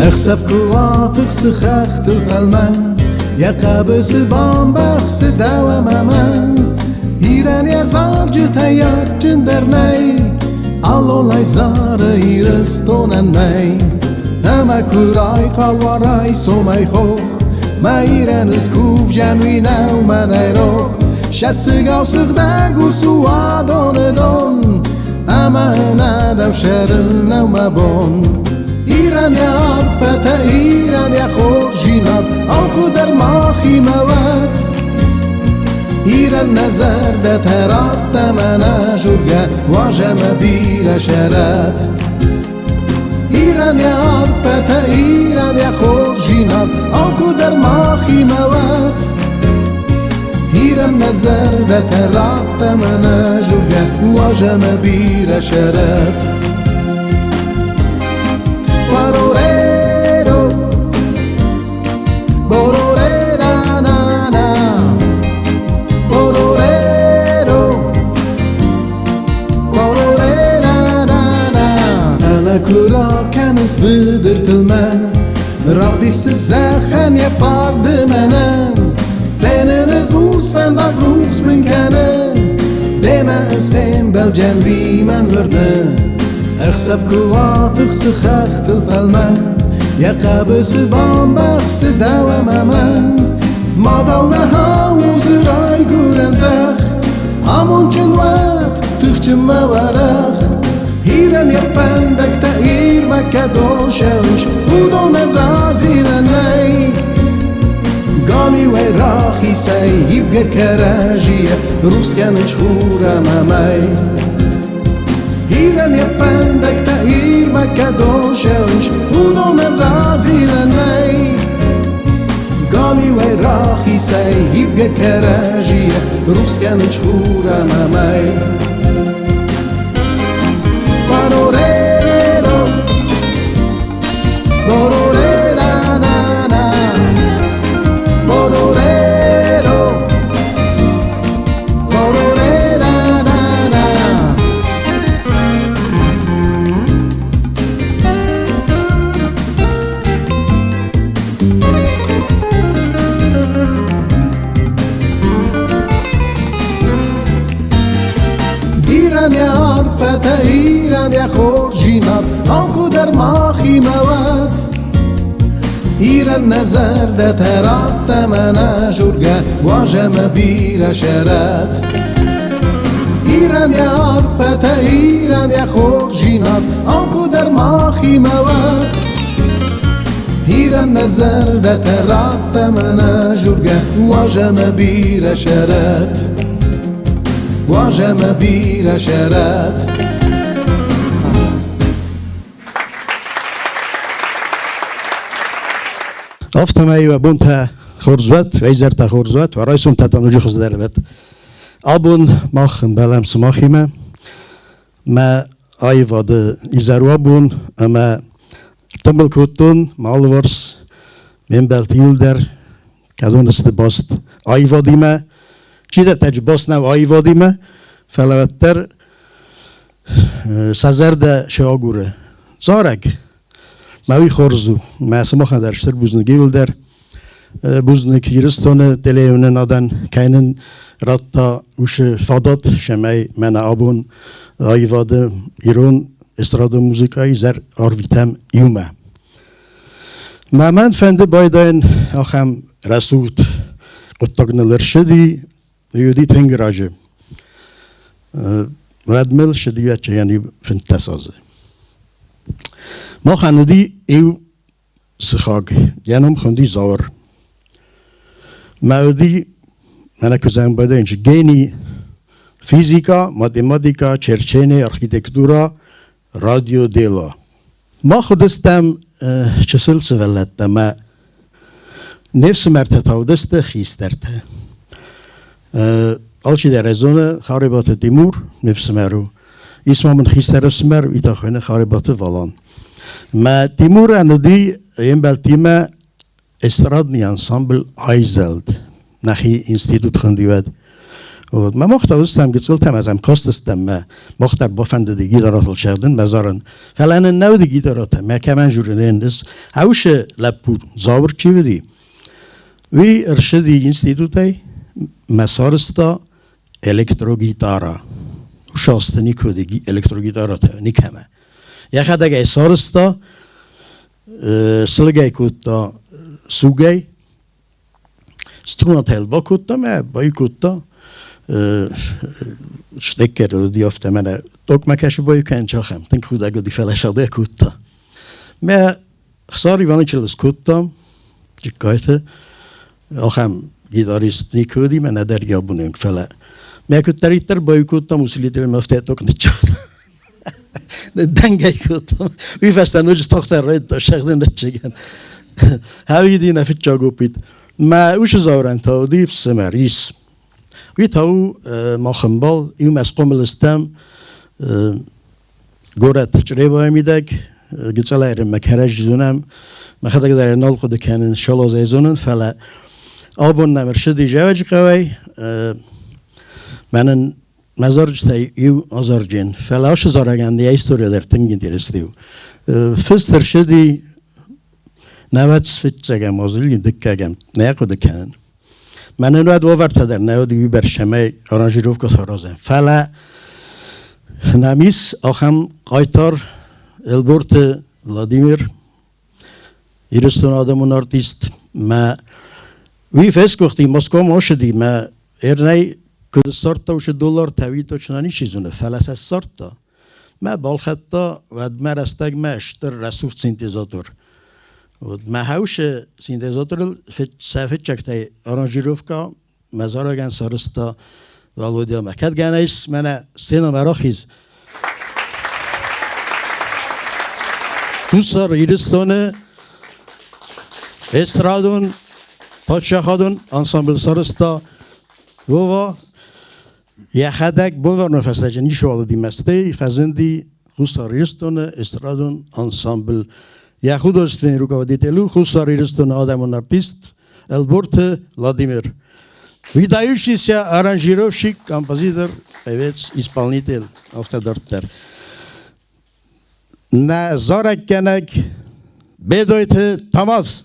Ӕхсӕв куы атыхсы хӕхтыл фӕлмӕн, Йӕ хъӕбысы бамбӕхсы дӕу ӕмӕ мӕн. Ирӕн йӕ зарджытӕй адджындӕр нӕй, Алолай зары Ирыстонӕн нӕй. Ӕмӕ куы райхъал уа райсомӕй хох, Мӕ Ирӕн ыскувджӕн уый нӕу мӕнӕй рох. Сӕ сыгау сыгъдӕг у суадоны дон, Ӕмӕ ӕнӕдӕу сӕрын нӕу мӕ бон. Ирӕн йӕ арфӕтӕ, Ирӕн йӕ хорздзинад алкуыдӕр махимӕ уӕд. Ирӕн нӕ зӕрдӕтӕ радта мӕнӕ жургӕ, уазӕмӕ бирӕ сӕрӕт. Ирӕн йӕ арфӕтӕ, Ирӕн йӕ хорздзинад алкуыдӕр махимӕ уӕд. Ирӕн нӕ зӕрдӕтӕ радта мӕнӕ жургӕ, уазӕмӕ бирӕ сӕрӕт. Парорero, bororera na na, bororero, bororera na na. Фӕлӕ куы ракӕнынц быдыртыл мӕн, Равдисы зӕххӕн йӕ фарды мӕнӕн. Фенын ӕз урс фӕндаг рухс мын кӕны, Демӕ ӕз фембӕлджӕн уый мӕн уырны. Ӕхсӕв куы атыхсы хӕхтыл фӕлмӕн, Йӕ хъӕбысы бамбӕхсы дӕу ӕмӕ мӕн. Мадау нӕ хауы райгуырӕн зӕхх, Амондджын уӕд, тыхджын мӕ уӕрӕх. Ирӕн йӕ фӕндӕгтӕ Ирмӕ кӕдон сӕус, уыдонӕн разилӕн нӕй. Галиуӕй рахисӕй ивгӕ кӕрӕзийӕ рухс кӕнынц хур ӕмӕ мӕй. Ирӕн йӕ фӕндӕгтӕ Ирмӕ кӕдон сӕус, уыдонӕн разилӕн нӕй. Галиуӕй рахисӕй ивгӕ кӕрӕзийӕ рухс кӕнынц хур ӕмӕ мӕй. Парорero, bororera na na, bororero, bororera na na. Ирӕн йӕ арфӕтӕ, Ирӕн йӕ хорздзинад алкуыдӕр махимӕ уӕд. Ирӕн нӕ зӕрдӕтӕ радта мӕнӕ жургӕ, уазӕмӕ бирӕ сӕрӕт. Ирӕн йӕ арфӕтӕ, Ирӕн йӕ хорздзинад алкуыдӕр махимӕ уӕд. Ирӕн нӕ зӕрдӕтӕ радта мӕнӕ жургӕ, уазӕмӕ бирӕ сӕрӕт. Уазӕмӕ бирӕ сӕрӕт. Афтӕмӕй уӕ бонтӕ хорз уӕд, уӕ изӕртӕ хорз уӕд, уӕ райсомтӕ та ноджы хуыздӕр уӕд. Абон мах ӕмбӕлӕм сымахимӕ. Мӕ аивады изӕр уӕ бон ӕмӕ тымбыл кодтон мӕ алыварс ме мбӕлтты иуыл дӕр, кӕдон сты баст аивадимӕ. Чидӕртӕ баст нӕу аивадимӕ, фӕлӕ уӕддӕр сӕ зӕрдӕ сӕ агуры. Зарӕг Мӕ уый хорз у. Мӕ сымахӕн дӕр стыр бузныг иуылдӕр. Бузныг Ирыстоны телеуынынадӕн, кӕй нын радта уыцы фадат, цӕмӕй мӕнӕ абон аивады ирон эстрадон музыкӕйы изӕр арвитӕм иумӕ. Мӕ мӕн фӕнды байдайын ахӕм рӕсугъд хъуыддаг ныл ӕрцыди, уыди тынг раджы. Уӕд мыл ссыди ӕвӕццӕгӕн иу 15 азы. Махӕн уыди иу сыхаг, йӕ ном хуынди Зауыр. Мӕ уыди, мӕнӕ куы зӕгъын гений физика, математика, черчение, архитектура, радиодело. Мах уыдыстӕм чысыл сывӕллӕттӕ мӕ не фсымӕртӕ та уыдысты хистӕртӕ. Алчидӕр ӕй зоны, Харебаты Тимур ме фсымӕр у. Ис ма мын хистӕр ӕфсымӕр, уый та хуыйны Харебаты Валан. Мӕ Тимурӕн уыди йе мбӕлттимӕ эстрадный ансамбль «Айзӕлд». Нӕхи институт хуынди уӕд. Мӕ мах та уыдыстӕм гыццылтӕ ӕмӕ сӕм кастыстӕм, мӕ мах дӕр бафӕндыди гитаратыл цӕгъдын, мӕ зарын. Фӕлӕ нын нӕ уыди гитаратӕ, мӕ кӕмӕн журнал Хаушы лӕппу Зауыр чи уыди, уый ӕрсыди институтӕй, мӕ сарӕзта электрогитара. Ушасты никуы уыди электрогитаратӕ, никӕмӕ. Йӕхӕдӕг ӕй сарӕзта, сылыгӕй кодта сугӕй, струнатӕ йыл бакодта мӕ баикодта. Штеккер уыди афтӕ мӕнӕ токмӕ кӕсы баикӕн чахӕм, тынг худӕг уыди, фӕлӕ сӕдӕ кодта. Мӕ Хсар Иванычыл скодтам, Джыккайты, ахӕм гитарист никуы уыди, мӕнӕ дӕр йӕ фӕлӕ мӕ куыддӕриддӕр баиу кодтам, уыцы лидермӕ афтӕ ток ныццагъта. Дӕнгӕй кодтам. Уый фӕстӕ ноджы тохтӕ райдыдта сӕгъдын ӕцӕгӕн. Хӕвиди нӕ фыццаг опыт. Мӕ усы заурӕн та уыди фсымӕр ис. Уый та у мах ӕмбал, иумӕ схъомыл стӕм горӕт Чъребайы мидӕг, гыццылӕй мӕ кӕрӕдзи зонӕм, мӕхӕдӕг дӕр нал хъуыды кӕнын, Шалозӕй зонын, фӕлӕ абон нӕм ӕрцыди Зӕвӕджыхъӕуӕй, мӕнӕн мӕ зарджытӕй иу азарджын, фӕлӕ ацы зарӕгӕн йӕ история дӕр тынг интересный у. Фыст ӕрцыди нӕвӕдз фыццӕгӕм азы, дыккӕгӕм, нӕ хъуыды кӕнын. Мӕнӕн уӕд уавӕртӕ дӕр нӕ уыд уыйбӕрц, цӕмӕй аранжировкӕ саразӕм. Фӕлӕ нӕм ис ахӕм хъайтар Ӕлборты Владимир, Ирыстоны адӕмон артист. Мӕ уый фесгуыхти, Москвамӕ ацыди, мӕ Эрнӕй куыд ссардта уыцы доллартӕ, уый точно ничи зоны, фӕлӕ сӕ ссардта. Мӕ балхӕдта уӕдмӕ рӕстӕгмӕ стыр рӕсугъд синтезатор. Вот мӕ хаусы синтезаторыл сӕ фыццӕгтӕй аранжировка мӕ зарӕгӕн сарӕзта Володямӕ. Кӕд гӕнӕ ис, мӕнӕ сценӕмӕ рахиз. Хуссар Ирыстоны эстрадон паддзахадон ансамбль сарӕзта Вова. Йӕхӕдӕг бонвӕрны фӕстӕджы ницыуал уыди мӕстӕй, фӕзынди Хуссар Ирыстоны эстрадон ансамбль. Йӕ художественный руководитель у Хуссар Ирыстоны адӕмон артист Ӕлборты Владимир. Выдающийся аранжировщик, композитор, певец, исполнитель, афтӕ дарддӕр. Нӕ зарӕггӕнӕг Бедойты Тамаз.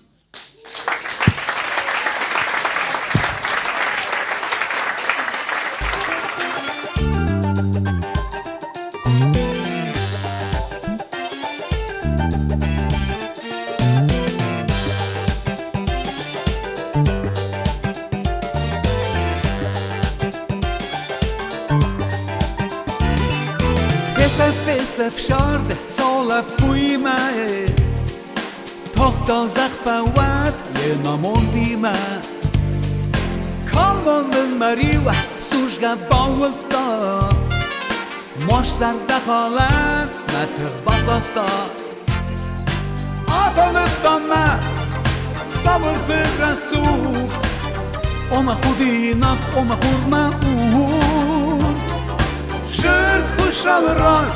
Фесӕф, фесӕф сӕрд, цӕу лӕппуимӕ, Тохта зӕхх фӕуӕд йе намондимӕ. Калман мын мӕ риу судзгӕ баууылдта, Маст зӕрдӕхалӕн мӕ тых басаста. Афӕлывта мӕ сабыр фыдрӕсугъд, О мӕ худинаг, о мӕ хур, мӕ уд. Сырд хуыссӕны раз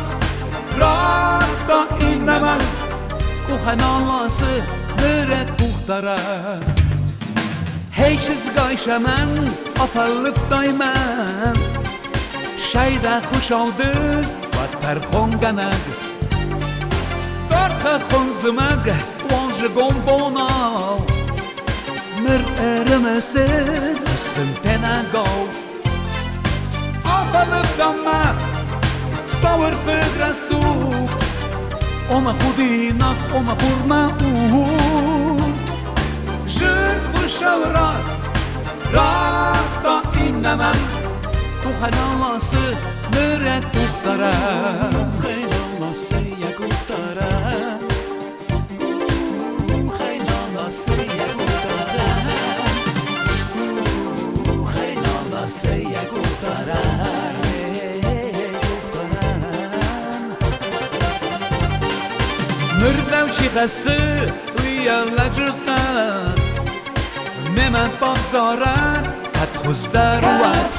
радта иннӕмӕн, Къухӕн аласы нырӕг къухдарӕн. Hey чызгай, сӕмӕн, афӕлывтай мӕн, Сайдӕ хуысау ды, уӕд тӕрхонгӕнӕг. Дард хӕххон зымӕг, уалдзыгон бонау, Ныр ӕрымысыд ысфынтӕнӕгау. Афӕлывта мӕ сауӕрфыг рӕсугъд, О мӕ худинаг, о мӕ хур, мӕ уд. Зырд хуыссӕны раз радта иннӕмӕн, Къухӕн аласы нырӕг къухдарӕн. Къухӕн аласы йӕ къухдарӕн. Къухӕн аласы йӕ къухдарӕн. Къухӕн аласы йӕ къухдарӕн. Ныр дӕу чи хӕссы, уый йӕ лӕджыхъӕд. Мемӕ бавзарӕд, кӕд хуыздӕр уӕд.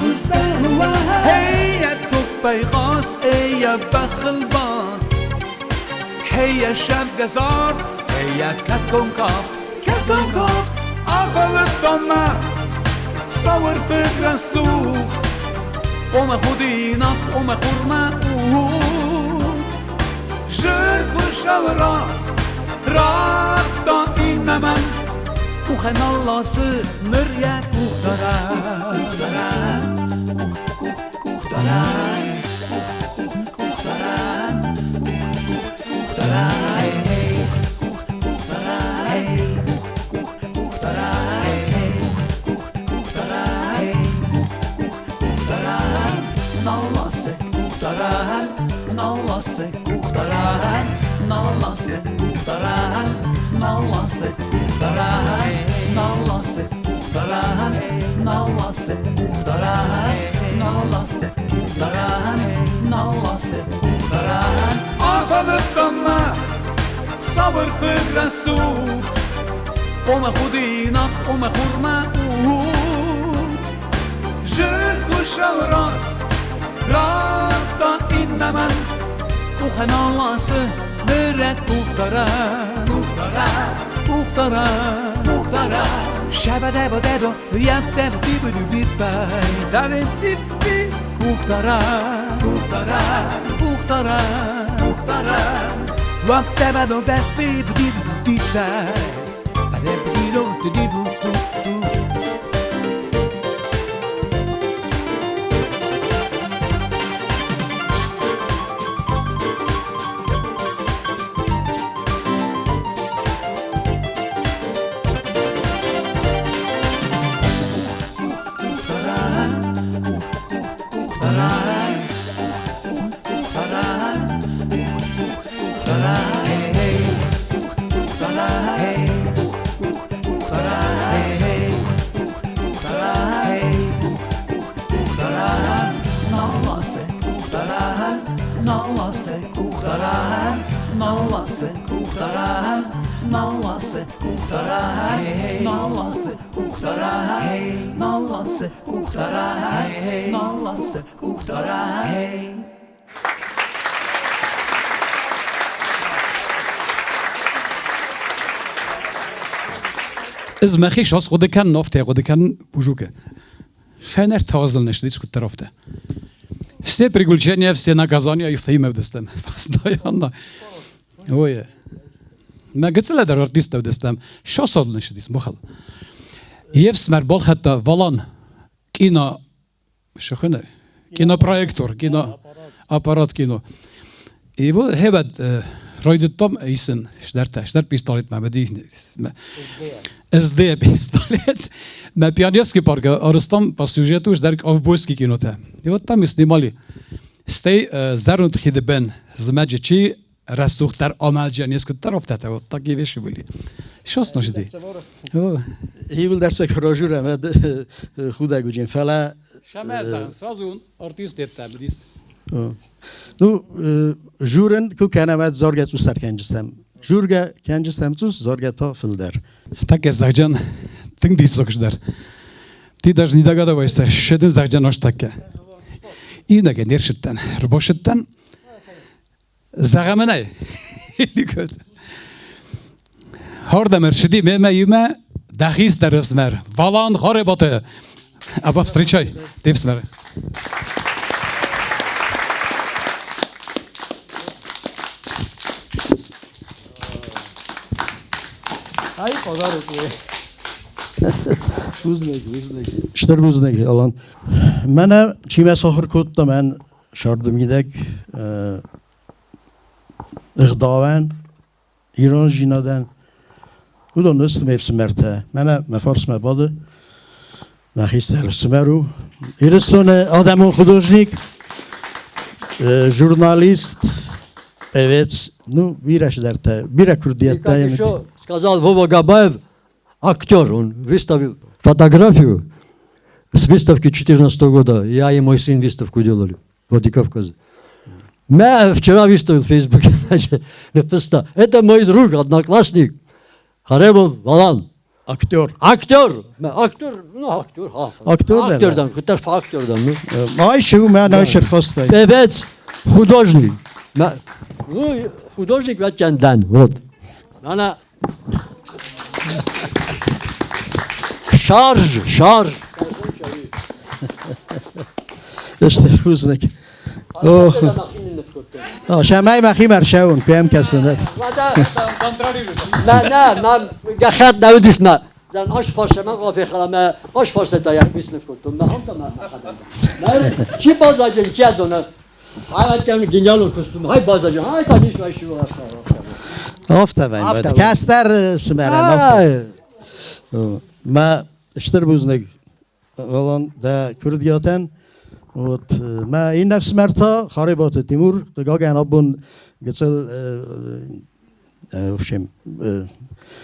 Эй, йӕ топпӕй хъазт, эй, йӕ бӕхыл бадт. Эй, йӕ сӕфгӕ зард, эй, йӕ кӕсгон кафт. Кӕсгон кафт! Афӕлывта мӕ сауӕрфыг рӕсугъд. Омӕ худинаг, омӕ хурмӕ ут. Жыркуышалы раз, радта иннӕмӕн. Къухӕн аласы ныр йӕ къухдарӕн. Къухдарӕн, къух, къух, къухдарӕн. Къух, къух, къухдарӕн. Къух, къух, къухдарӕн. Къух, къух, къухдарӕн. Къух, къух, къухдарӕн. Къух, къух, къухдарӕн. Къух, къух, къухдарӕн. Наласы къухдарӕн. Наласы къухдарӕн. Наласы къухдарӕн. Наласы къухдарӕн. Наласы къухдарӕн. Наласы къухдарӕн. Наласы къухдарӕн. Наласы къухдарӕн. Афӕлывта мӕ цавӕр фыг рӕсугъд. Омӕ худинаг, омӕ хурмӕ ут. Жыркуышал раз, радта иннӕмӕн. Къухӕн аласы нырӕг къухдарӕн. Къухдарӕн, къухдарӕн, къухдарӕн. Шабадабададо, яптаб-тибу-дубипай, дареп-типпи. Къухдарӕн, къухдарӕн, къухдарӕн, къухдарӕн. Ваптабадо-баппи-бу-дибу-дипай, падеб-дидо-ди-ди-бу-бу-бу. Ez мӕхи сас хъуыды кӕнын, афтӕ хъуыды кӕнын Бужукы. Фӕнӕртӕ азыл не куыддӕр афтӕ. Все приключения, все наказания их ӕвдыстам. Постоянно. Ой. Мӕ гыццылӕй дӕр артист ӕвдыстам. Сасадыл не махыл. Ефсмӕр балхӕдта Валан кино шыхыны кинопроектор, кино аппарат кино. И вот хебет райдыдтам исын шдәртә, шдәр пистолет мә бди СД пистолет. На Пионерский парк арыстам по сюжету ждәр ковбойский кинота. И вот там и снимали. Стей зәрнут хидебен змәджи чи растухтар амалджа несколько тараф-та вот такие вещи были. Что сножди? Хивил дәрсек рожур әмәд худа гуджин фәлә. Шамазан сразу артист деттә бидис. Ну журен ку кәнәмәд зорга цустар кәнҗисәм. Журга кәнҗисәм цус зорга та филдер. Так я загджан тың дисокждар. Ты даже не догадываешься, шеден загджан ош такке. Инеге нершиттен, рбошиттен Загаманай. Хордамер шиди меме юме дахис дарысмер. Валан хореботы. Аба встречай. Ты всмер. Ай подарок. Бузныг, бузныг. Штыр бузныг, Алан. Мӕнӕ чимӕ сахуыр кодта мӕн сӕрды мидӕг ӕгъдауӕн, ирон зинадӕн. Уыдон сты ме фсымӕртӕ. Мӕнӕ мӕ фарсмӕ бады мӕ хистӕр ӕфсымӕр у. Ирыстоны адӕмон художник, журналист, певец, ну, бирӕ цыдӕртӕ, бирӕ курдиӕттӕ. Еще сказал Вова Габаев, актер, он выставил фотографию с выставки 2014 года. Я и мой сын выставку делали в Владикавказе. Я вчера выставил в Фейсбуке, написано, это мой друг, одноклассник, Харебов Валан. Актер. Актер. Актер, ну актер. Актер, Актердан, хутар актердан. Ну. Ай шу мә нашер хостай. Певец, художник. Ну, художник вачандан, вот. Она Шарж, шарж. Стыр бузныг. Ох. Сӕмӕй мӕхимӕ ӕрцӕуын, куы йӕм кӕсын. Нӕ, нӕ, мӕ гӕххӕтт нӕ уыдис мӕ. Дӕн ӕз фӕрсӕмӕ къафехала мӕ ӕз фӕрсӕтӕ йӕ бисныв кодтон. Мӕ хӕмтӕ мӕ мӕхӕдӕг. Чи баззаджен, чи зоны. Ай гениалон костюм. Хай баззаджен. Хай та ниш айшу. Афтӕ вӕййы. Кӕстӕр сымӕрӕн афтӕ. Мӕ стыр бузныг Ролан дӕ курдиатӕн. Вот мӕ иннӕ ӕфсымӕр та Харебаты Тимур, хъыгагӕн абон гыццыл в общем,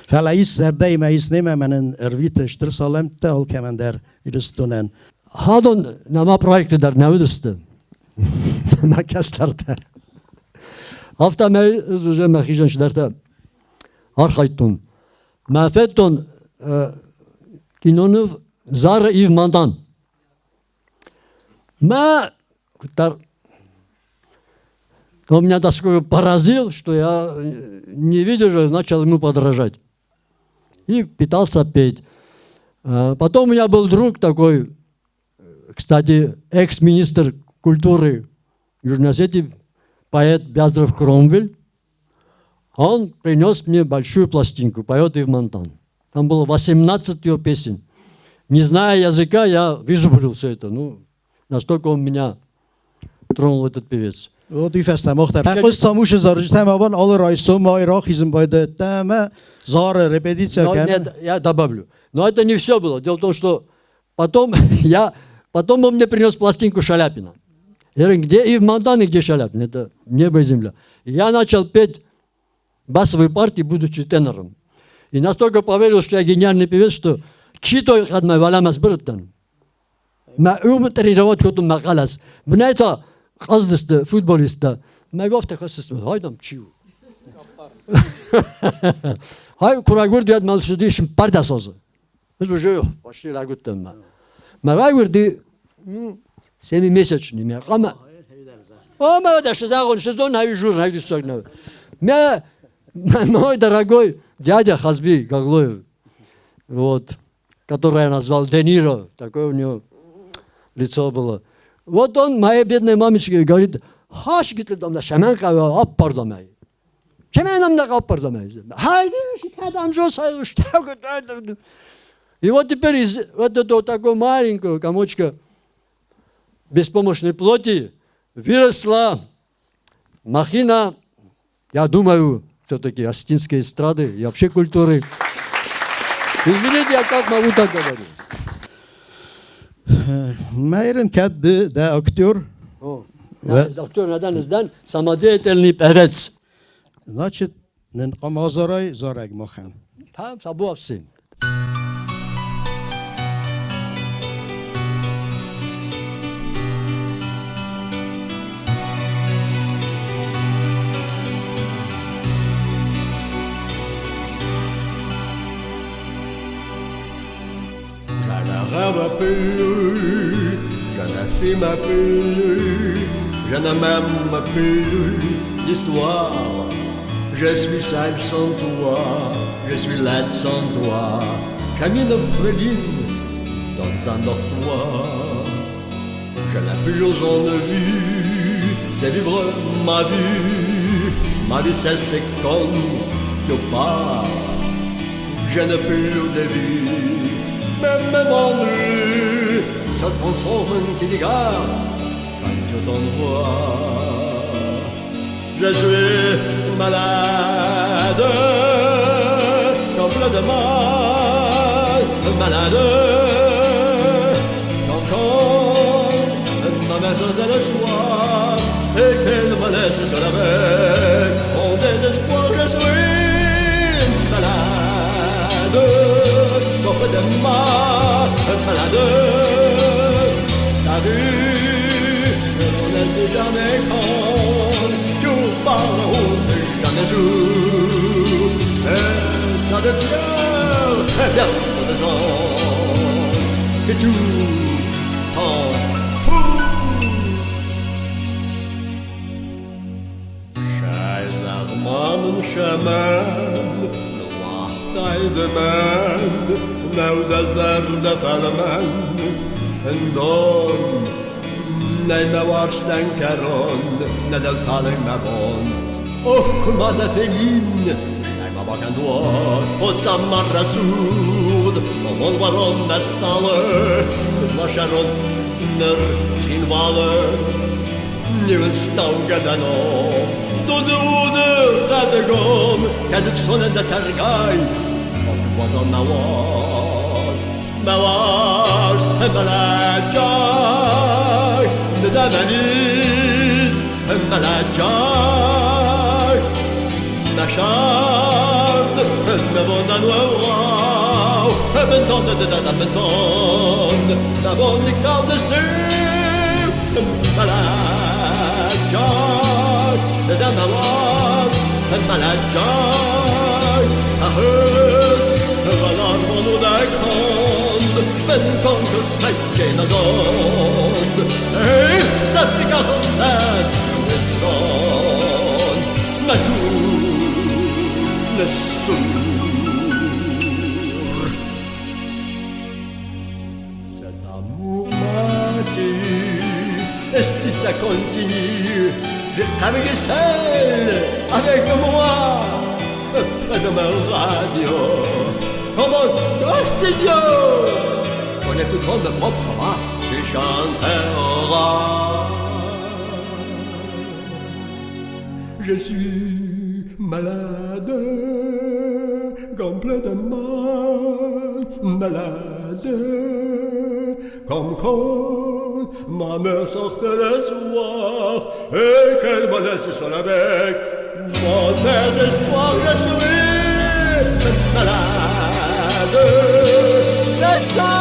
фӕлӕ ис зӕрдӕимӕ ис немӕ мӕнӕн ӕрвиты стыр салӕмттӕ алкӕмӕн дӕр Ирыстонӕн. Хадон нӕма проекты дӕр нӕ уыдысты. Мӕ кӕстӕртӕ. Афтӕмӕй ӕз уже мӕхизӕн чидӕртӕ архайдтон. Мӕ федтон киноныв Зара Ив Мандан. Мӕ куыддӕр он меня так поразил, что я не видел, начал ему подражать. И пытался петь. Потом у меня был друг такой, кстати, экс-министр культуры Южной Осетии, поэт Бязров Кромвель. Он принес мне большую пластинку, поет Ив Монтан. Там было 18 ее песен. Не зная языка, я вызубрил все это. Ну, настолько он меня тронул, этот певец. О, ды фӕстӕ мах дӕр. Фӕхъуыст самушы зарджытӕм абон алы райсом май рахизын байдыдта ӕмӕ зары репетиция Но кӕны. нет, я добавлю. Но это не все было. Дело в том, что потом я, потом он мне принес пластинку Шаляпина. Я говорю, где Ив Монтан и где Шаляпин? Это небо и земля. И я начал петь басовые партии, будучи тенором. И настолько поверил, что я гениальный певец, что читой хадмай валямас бырыттан. Мӕ уым тренировать кодтон мӕ хъӕлӕс. Бынӕй та хъаздысты футболисттӕ. Мӕ афтӕ хӕссыс, хайдам чиу. Хай курагурдиад мал сидишь пардасозы. Біз уже почти рагуттан ма. Мӕ райгуырди семимесячный мӕ хъама. О, да шизагон шизон хай жур хай дусагна. Мӕ мой дорогой дядя Хазби Гаглоев, вот, который я назвал Де Ниро, такое у него лицо было. Вот он моей бедной мамочке говорит, хаш гитлдам шамен қава аппардамай. Шамен да аппардамай. И вот теперь из вот этого такого маленького комочка беспомощной плоти выросла махина, я думаю, все-таки осетинской эстрады и вообще культуры. Извините, я как могу так говорю. Мӕйрын кӕд ды дӕ актер? Актер надан издан самодеятельный певец. Значит, нын къамазарай зарӕг махӕн. Там сабуавсы. Je ne rêve plus, je ne fume plus, je ne m'aime plus d'histoire. Je suis sale sans toi, je suis laide sans toi, comme une orpheline dans un dortoir. Je n'ai plus envie de vivre ma vie, ma vie cesse quand tu pars. Je n'ai plus de vie, même mon lit se transforme en petit gare quand tu t'en vas. Je suis malade, complètement malade. Quand ma mère de le soir et qu'elle me laisse seule avec mon désespoir, je suis malade, complètement malade. T'as vu, je ne sais jamais quand tu parles, on sait jamais où. Et ça devient bien pesant que tu t'en fous. Scheißarmamen Schaman, Noachtai de Man, Nou de zerde felman, en dan Нӕй мӕ уарзтӕн кӕрон, нӕ дӕлталынг мӕ бон. Ох, куы ма дӕ фенин, стӕй ма бакӕнон, о цъаммар рӕсугъд, Бонвӕрон мӕ стъалы, куыд ма сӕрон ныр Цхинвалы. Ниуын стаугӕ дӕ ном, дуды уды хъӕдгом, кӕд ӕфсонӕн дӕ тӕргай, уазал мӕ уад. Мӕ уарзт мӕлӕтджай, дӕ мӕ низ мӕлӕтджай. Мӕ сӕрд нывондӕн уӕвгъау, бынтон дӕ бынтон, мӕ бон никкалдысты мӕлӕтджай, дӕ мӕ уарзт мӕлӕтджай. Ахыз уӕларвон удӕй конд, бынтон куы на зонд. Эй, дӕтты нысон, мӕ туг ныссур. Cet amour m'a tué, et si ça continue, je serai seul avec moi, près de ma radio, comme un gosse idiot, en écoutant ma propre voix qui chantera. Je suis malade, complètement malade, comme quand ma mère sortait le soir et qu'elle me laisse seule avec mon désespoir. Je suis malade, c'est ça,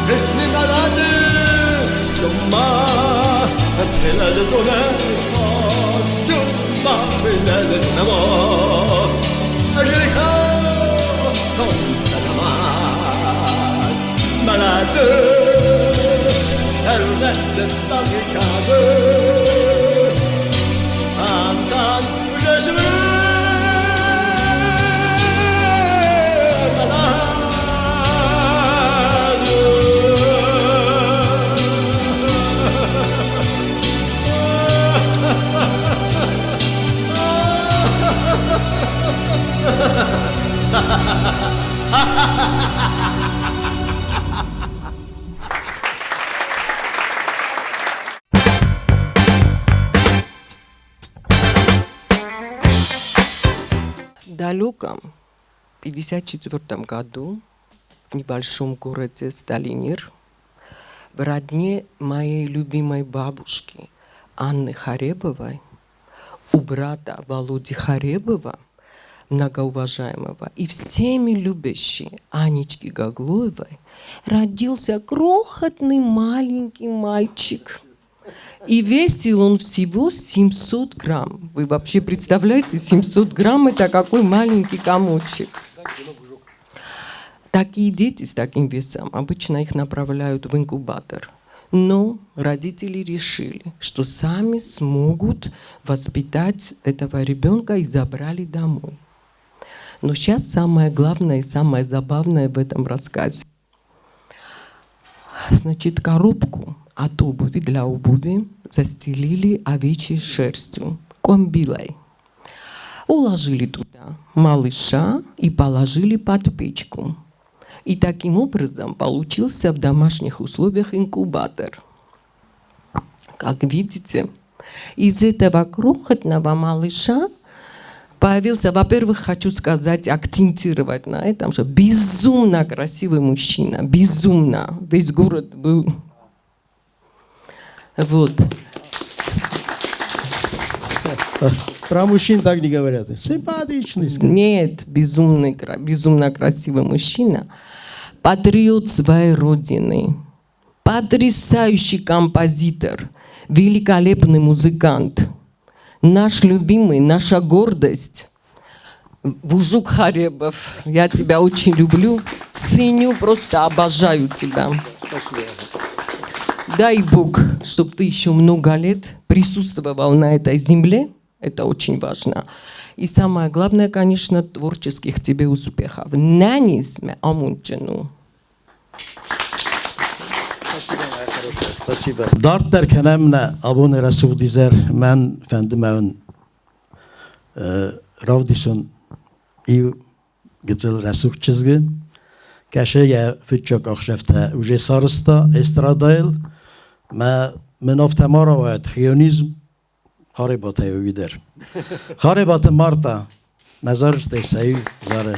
je suis malade, je m'appelle de ton amour, tu m'appelles de ton amour, j'ai les cœurs comme la malade, elle reste barricade. Tam, je suis malade. В далеком 1954 году в небольшом городе Сталинир в родне моей любимой бабушки Анны Харебовой у брата Володи Харебова, многоуважаемого и всеми любящей Анечки Гаглоевой, родился крохотный маленький мальчик. И весил он всего 700 грамм. Вы вообще представляете, 700 грамм – это какой маленький комочек. Такие дети с таким весом, обычно их направляют в инкубатор. Но родители решили, что сами смогут воспитать этого ребенка и забрали домой. Но сейчас самое главное и самое забавное в этом рассказе. Значит, коробку от обуви для обуви застелили овечьей шерстью, комбилой. Уложили туда малыша и положили под печку. И таким образом получился в домашних условиях инкубатор. Как видите, из этого крохотного малыша появился, во-первых, хочу сказать, акцентировать на этом, что безумно красивый мужчина, безумно. Весь город был. Вот. Про мужчин так не говорят. Симпатичный. Нет, безумный, безумно красивый мужчина. Патриот своей родины. Потрясающий композитор. Великолепный музыкант. Наш любимый, наша гордость. Бужук Харебов. Я тебя очень люблю, ценю, просто обожаю тебя. Спасибо. Дай Бог, чтобы ты еще много лет присутствовал на этой земле. Это очень важно. И самое главное, конечно, творческих тебе успехов. Нанизме амунчину. Спасибо, моя хорошая. Спасибо. Дарддӕр кӕнӕм нӕ абоны рӕсугъд изӕр. Мӕн фӕнды мӕ уын равдисон иу гыццыл рӕсугъд чызгы. Кӕсы йӕ фыццаг ӕхсӕвтӕ уже сарызта эстрадӕйыл. Мӕ мын афтӕ ма рауайӕд хионизм Харебатӕй уый дӕр. Харебаты Марта мӕ зарджытӕй сӕ иу зары.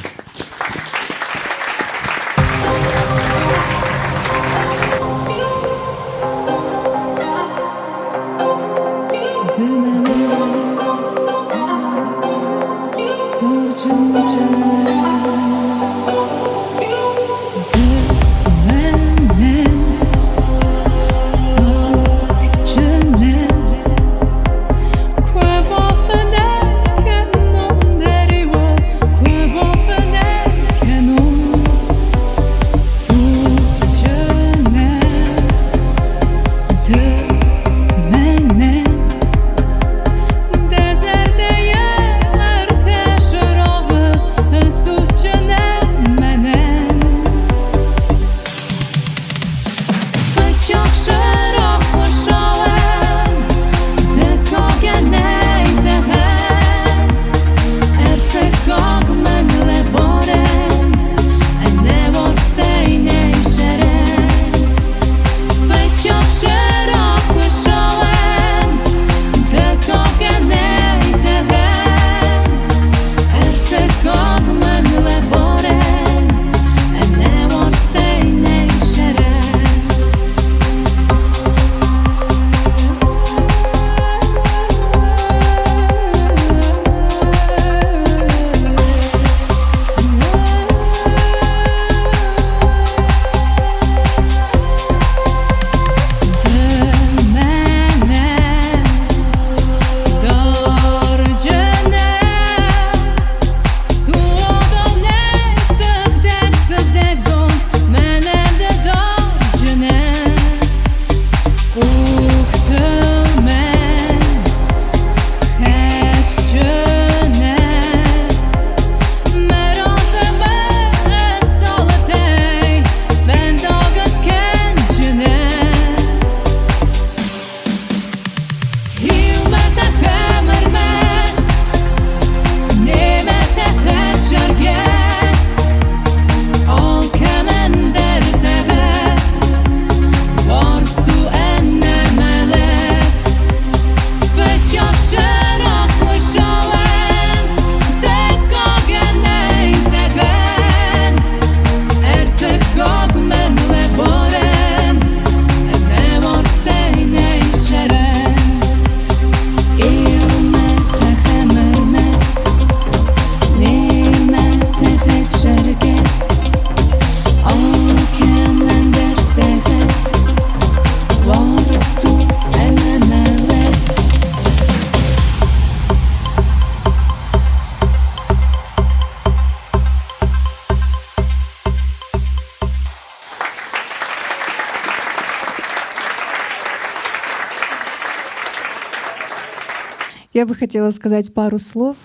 Я бы хотела сказать пару слов.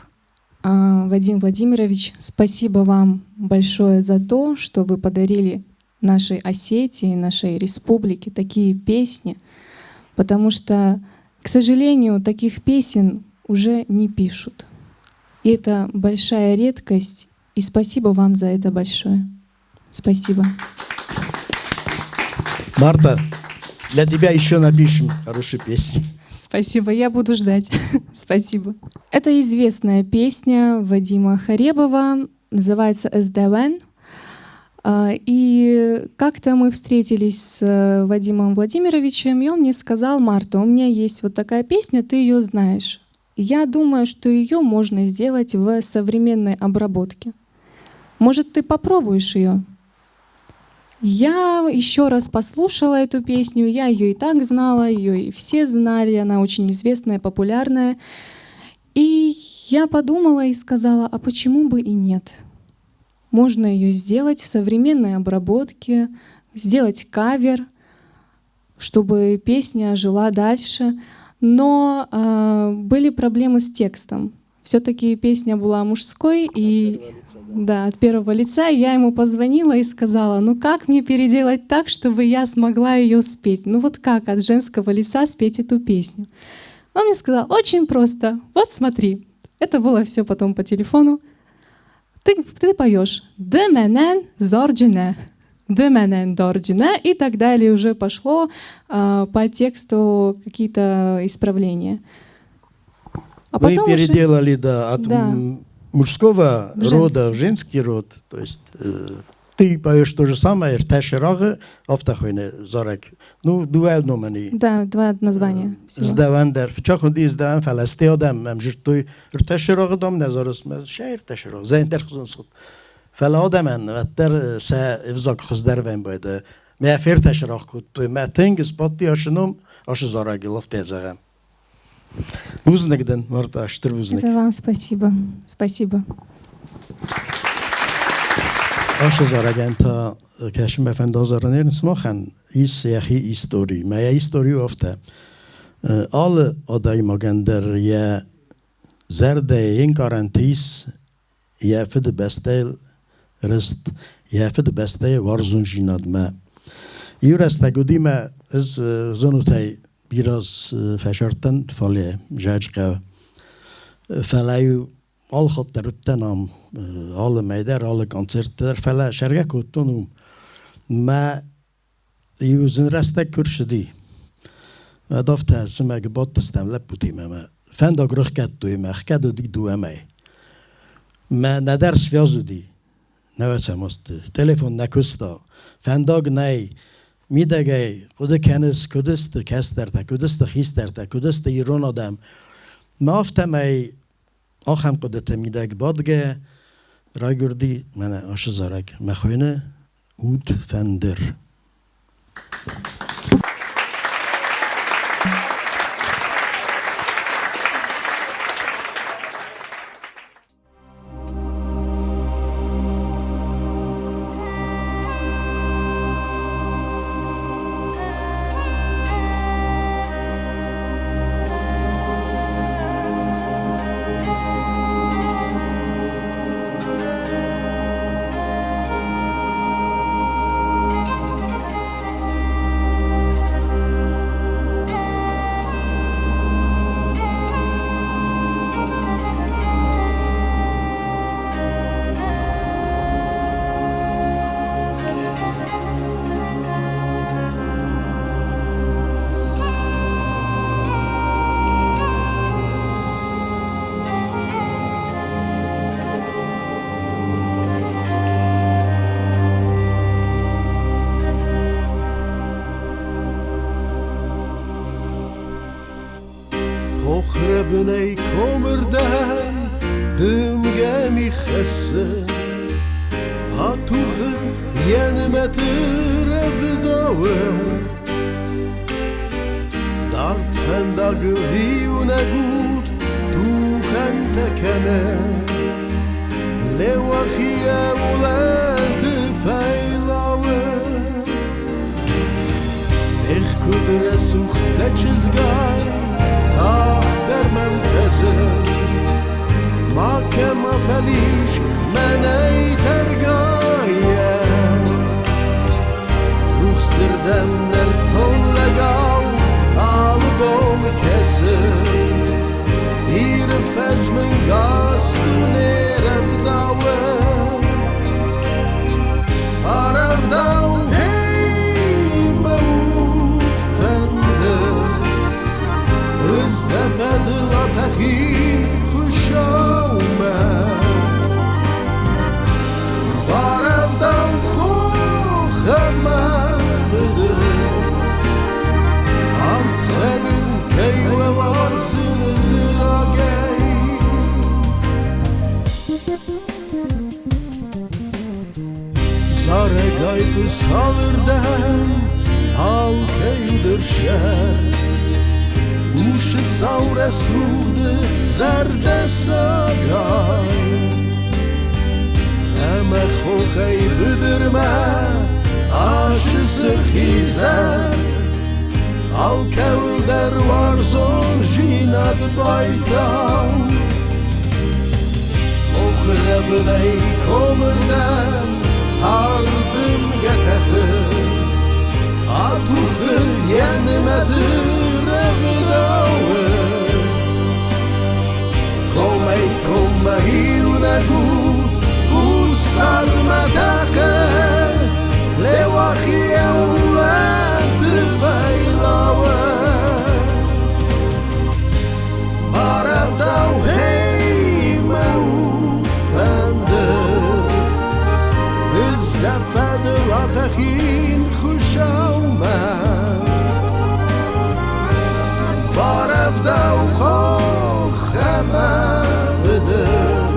Вадим Владимирович, спасибо вам большое за то, что вы подарили нашей Осетии, нашей республике такие песни, потому что, к сожалению, таких песен уже не пишут. И это большая редкость, и спасибо вам за это большое. Спасибо. Марта, для тебя еще напишем хорошую песню. Спасибо, я буду ждать. Спасибо. Это известная песня Вадима Харебова, называется «СДВН». И как-то мы встретились с Вадимом Владимировичем, и он мне сказал: «Марта, у меня есть вот такая песня, ты ее знаешь. Я думаю, что ее можно сделать в современной обработке. Может, ты попробуешь ее?» Я еще раз послушала эту песню, я ее и так знала, ее и все знали, она очень известная, популярная. И я подумала и сказала, а почему бы и нет? Можно ее сделать в современной обработке, сделать кавер, чтобы песня жила дальше. Но были проблемы с текстом. Все-таки песня была мужской, и Да, от первого лица. И я ему позвонила и сказала, ну как мне переделать так, чтобы я смогла ее спеть? Ну вот как от женского лица спеть эту песню? Он мне сказал, очень просто, вот смотри. Это было все потом по телефону. Ты поешь «Ды мӕнӕн зарджынӕ», «Ды мӕнӕн дарджынӕ» и так далее. Уже пошло по тексту какие-то исправления. А Мы потом уже- переделали, да, от Да. мужского В рода в женский род. То есть ты поешь то же самое, рташирагы, автохойне зарак. Ну, дуа номани. Да, два названия. всего. Здаван дар чахунди здаван фаласти адам мам жиртой рташирагы дам назарыс шайр ташираг зайнтер хузан схут. Фала адаман ваттер са ивзак хуздер вен байда. Мә фер ташираг куттой мә тенгиз патти ашыном ашы зараги лафтезагам. Бузныкден Марта аштыр бузнык. Это вам спасибо. Спасибо. Ашы зараган та кәшім әфәнді азаран смахан ис яхи истори. Мә истори офта. Alle adaymagen я зәрдә инкарантис я фид бестел рыст я фид бесте варзун жинадма. Юраста гудима из зонутай бираз фәшартан фале жажка фалаю алхаттар уттанам alle мейдер alle концерттер фала шәргә куттунум ма юзин раста күршеди. Дафта сымаг боттастам лепутима ма фендаг рөхкәттуй ма хкәдуди дуэмэй. Ма надар связуди. Навацамост телефон накуста. Фендаг най мидагай куды кенис кудысты кестерта кудысты хистерта кудысты ирон адам. Ма афтамай ахам кудыта мидаг бадге райгурди мана ашы зарак махойны уд фендер. Хохребней комырдам дымгеми хессе Атухы енметы ревдауы Дарт фендагыл иунегут тухен текене Леуахие уленты фейлауы Ech kudre sucht fletches gai Ach der menfeze Ma kema feliş meney tergaye Ruh sirdemler ton legav Albom kese Ir fezmen gastun erevdawe Arevdaw hey mevut fende Istefed latachin خشومه Barevdam خوخمه بده Artxerin keyve varsın zilagey Zare gayfı salırden Halkeyudur şer Uşı saure suğdı zerde sagay Eme xoxey bıdırme Aşı sırxizer Alkevl der varzon jinad baytav Хохы рӕбынӕй комырдӕм тар дымгӕ тӕхы, Атухы йӕ нымӕты рӕвдауы. Комӕй коммӕ иунӕг уд хуссармӕ тӕхы, Леуахийӕ улӕнты фӕйлауы. Барӕвдау, хей, мӕ уд фӕндыр, Ыз дӕ фӕдыл атӕхин Хуыцаумӕ. Барӕвдау хох ӕмӕ быдыр,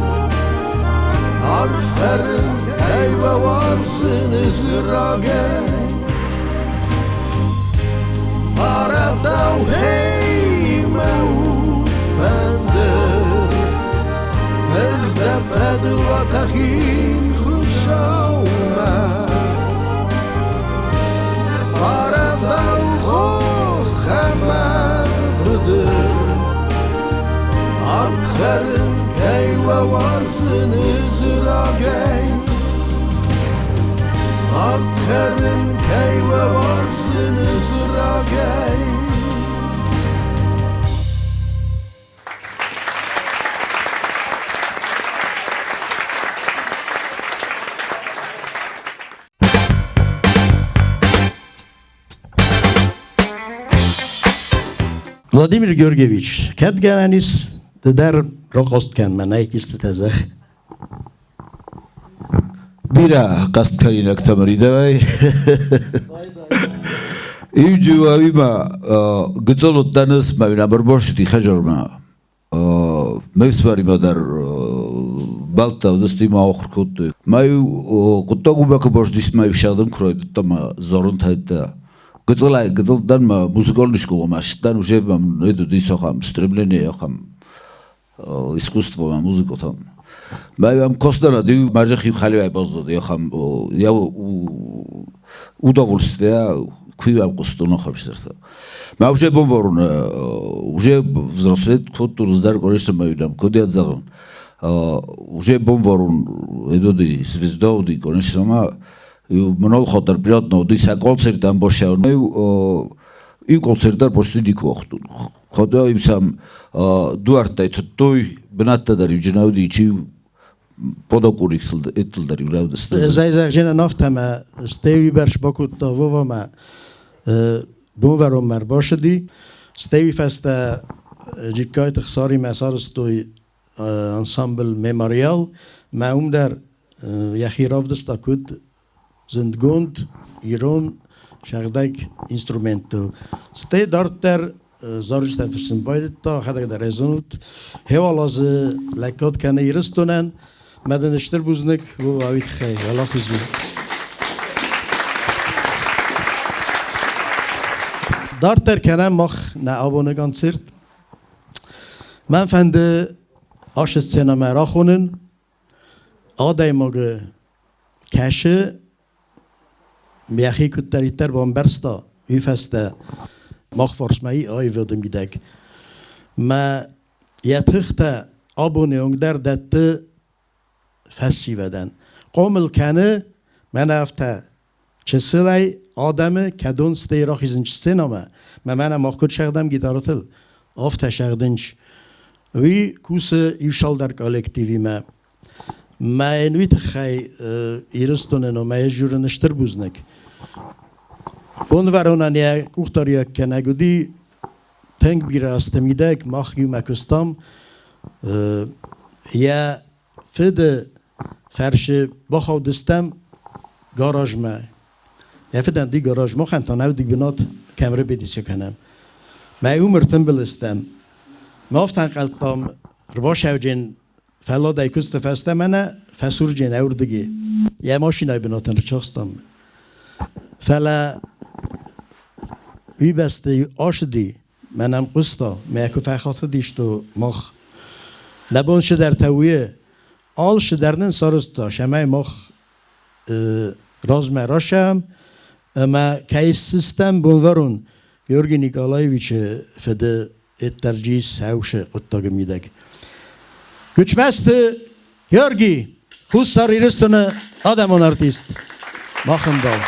Арф хӕрын кӕй уӕ уарзын ыз рагӕй. Барӕвдау, хей, мӕ уд фӕндыр, Ӕз дӕ фӕдыл атӕхин Хуыцаумӕ. Барӕвдау хох ӕмӕ быдыр, Ард хӕрын кӕй уӕ уарзын ыз рагӕй. Ард хӕрын кӕй уӕ уарзын ыз рагӕй. Владимир Георгиевич, кӕд гӕнӕн ис, ды дӕр рохост кӕн мӕнӕй истытӕ зӕгъ. Бирӕ хъасткӕнинӕгтӕ мыридӕгӕй. Иу-дыууӕимӕ гыццыл уыдтӕн ӕз мӕ ӕрбасыди хӕдзармӕ. Ме фсымӕримӕ дӕр бӕлттӕ уыдысты ӕмӕ ахуыр кодтой. Мӕ-иу хъуыддаг уымӕ куы базыдис, мӕ-иу сӕгъдын куы райдыдта мӕ зарын тайдта. Гыццылӕй гыццыл дӕн мӕ музыкальный скъоламӕ ссыдтӕн, уже мӕм нӕ уыдис ахӕм стремление, ахӕм искусствомӕ, музыкатӕм. Мӕ косдӕр иу мӕ хиу хӕлиуӕй баззад, ахӕм я удовольствие куы хъуыстон ахӕм стыртӕ. Мӕ уже бонвӕрон уже взрослеть кодтон раздӕр, конечно, мӕ уыдам куыд йӕ зӕгъын. Уже бонвӕрон эдоди звезда уыди, конечно, ма много хотар приятно уыди сӕ концерттӕм босӕн. Иу концерт дӕр почти никуы уагътон. Хотя сӕм дуӕрттӕй тыдтой, бынӕттӕ дӕр иу джына уыди, чи подокурик дӕр иу рӕвдысты. Зай-зӕгъджынӕн афтӕ стӕй уыйбӕрц бакодта Вовамӕ бонвӕронмӕ ӕрбацыди. Стӕй уый фӕстӕ Джыккайты Хсаримӕ сарӕзтой ансамбль «Мемориал». Мӕ уым дӕр йӕхи равдыста куыд зындгонд ирон сӕгъдӕг инструменттыл. Стӕй дарддӕр зарджытӕ фыссын байдыдта, хӕдӕг дӕр ӕй зонут. Хеуал азы лӕггад кӕны Ирыстонӕн. Мӕ дын стыр бузныг уый тыххӕй. Уӕлахиз у. Дарддӕр кӕнӕм мах нӕ абоны концерт. Мӕн фӕнды ашы сценӕмӕ рахонын адӕймагы кӕсы йӕхи куыддӕриддӕр бамбӕрста, уый фӕстӕ мах фарсмӕ аивады мидӕг. Мӕ йӕ тыхтӕ абоны онг дӕр дӕтты фӕсивӕдӕн. Хъомыл кӕны мӕнӕ афтӕ чысылӕй адӕмы, кӕдон стӕй рахизынч сценӕмӕ, мӕ мӕнӕ мах куыд сӕгъдӕм гитарӕтыл, афтӕ сӕгъдынч. Уый кусы иу цалдӕр коллективимӕ. Мӕ йын уый тыххӕй Ирыстоны номӕй ӕз журын стыр бузныг. Бонвӕронӕн йӕ къухдариуӕггӕнӕг уыди тынг бирӕ азты мидӕг мах иумӕ куыстам. Йӕ фыды фӕрсы бахаудыстӕм гаражмӕ. Йӕ фыдӕн ди гараж, махӕн та нӕ уыди бынат, кӕм репетици кӕнӕм. Мӕ уым ӕртымбыл стӕм. Мӕ афтӕ ӕнхъӕлдтам, ӕрбасӕуджын фӕлладӕй куысты фӕстӕ мӕнӕ фӕсурджын ӕврдыги. Йӕ машинӕйы бынатӕн рчахстам. Фӕлӕ уый бӕсты ацыди, мӕнӕн хъуыста, мӕ куы фӕхатыдис, то мах нӕ бон цыдӕртӕ уый, алцыдӕр нын сарӕзта, цӕмӕй мах размӕ расӕм ӕмӕ кӕй ссыстӕм Бонвӕрон Георгий Николаевичы фыды Эттерджис хӕусы хъуыддаджы мидӕг. Гуычмӕзты Георгий, Хуссар Ирыстоны адӕмон артист. Мах ӕмбал.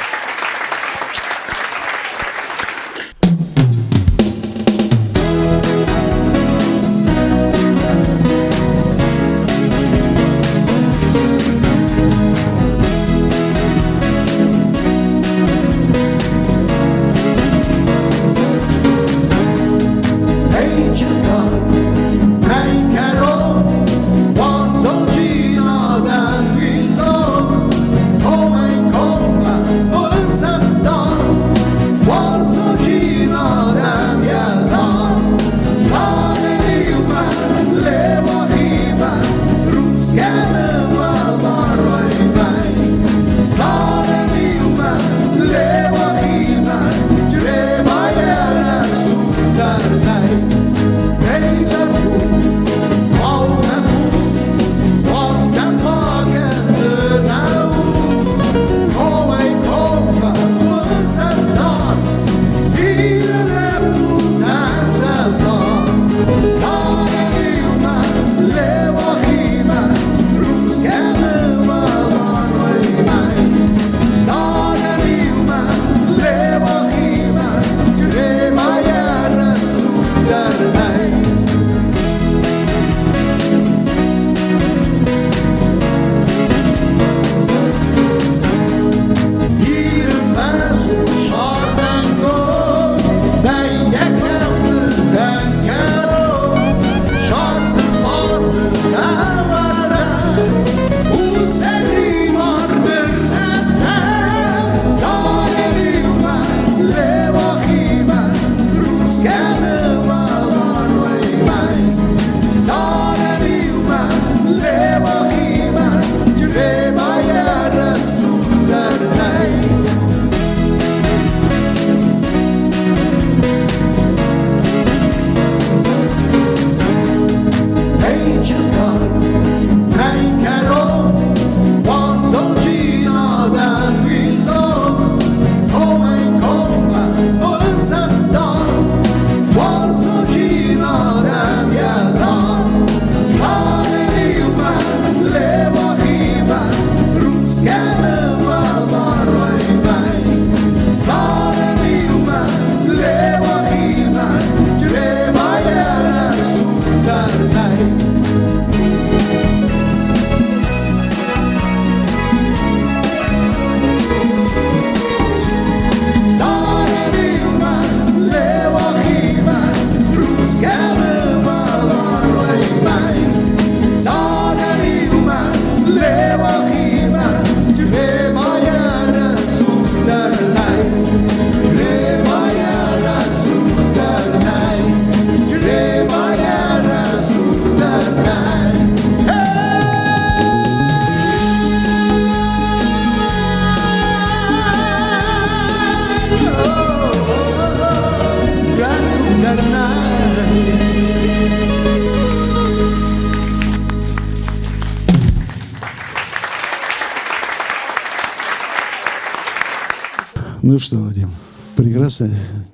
Ну что, Вадим, прекрасно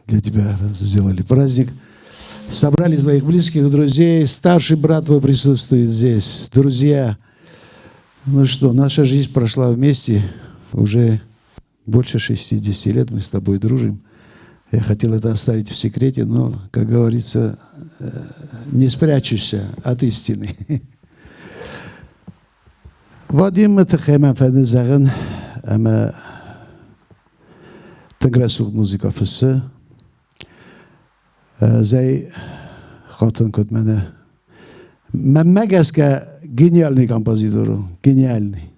для тебя сделали праздник. Собрали твоих близких друзей, старший брат твой присутствует здесь, друзья. Ну что, наша жизнь прошла вместе уже больше 60 лет, мы с тобой дружим. Я хотел это оставить в секрете, но, как говорится, не спрячешься от истины. Вадим, это зӕгъын ӕмӕ тынг рӕсугъд музыка фыссы. Зӕй хатын куыд мӕнӕ. Мӕнмӕ гӕсгӕ гениальный композитор у, гениальный.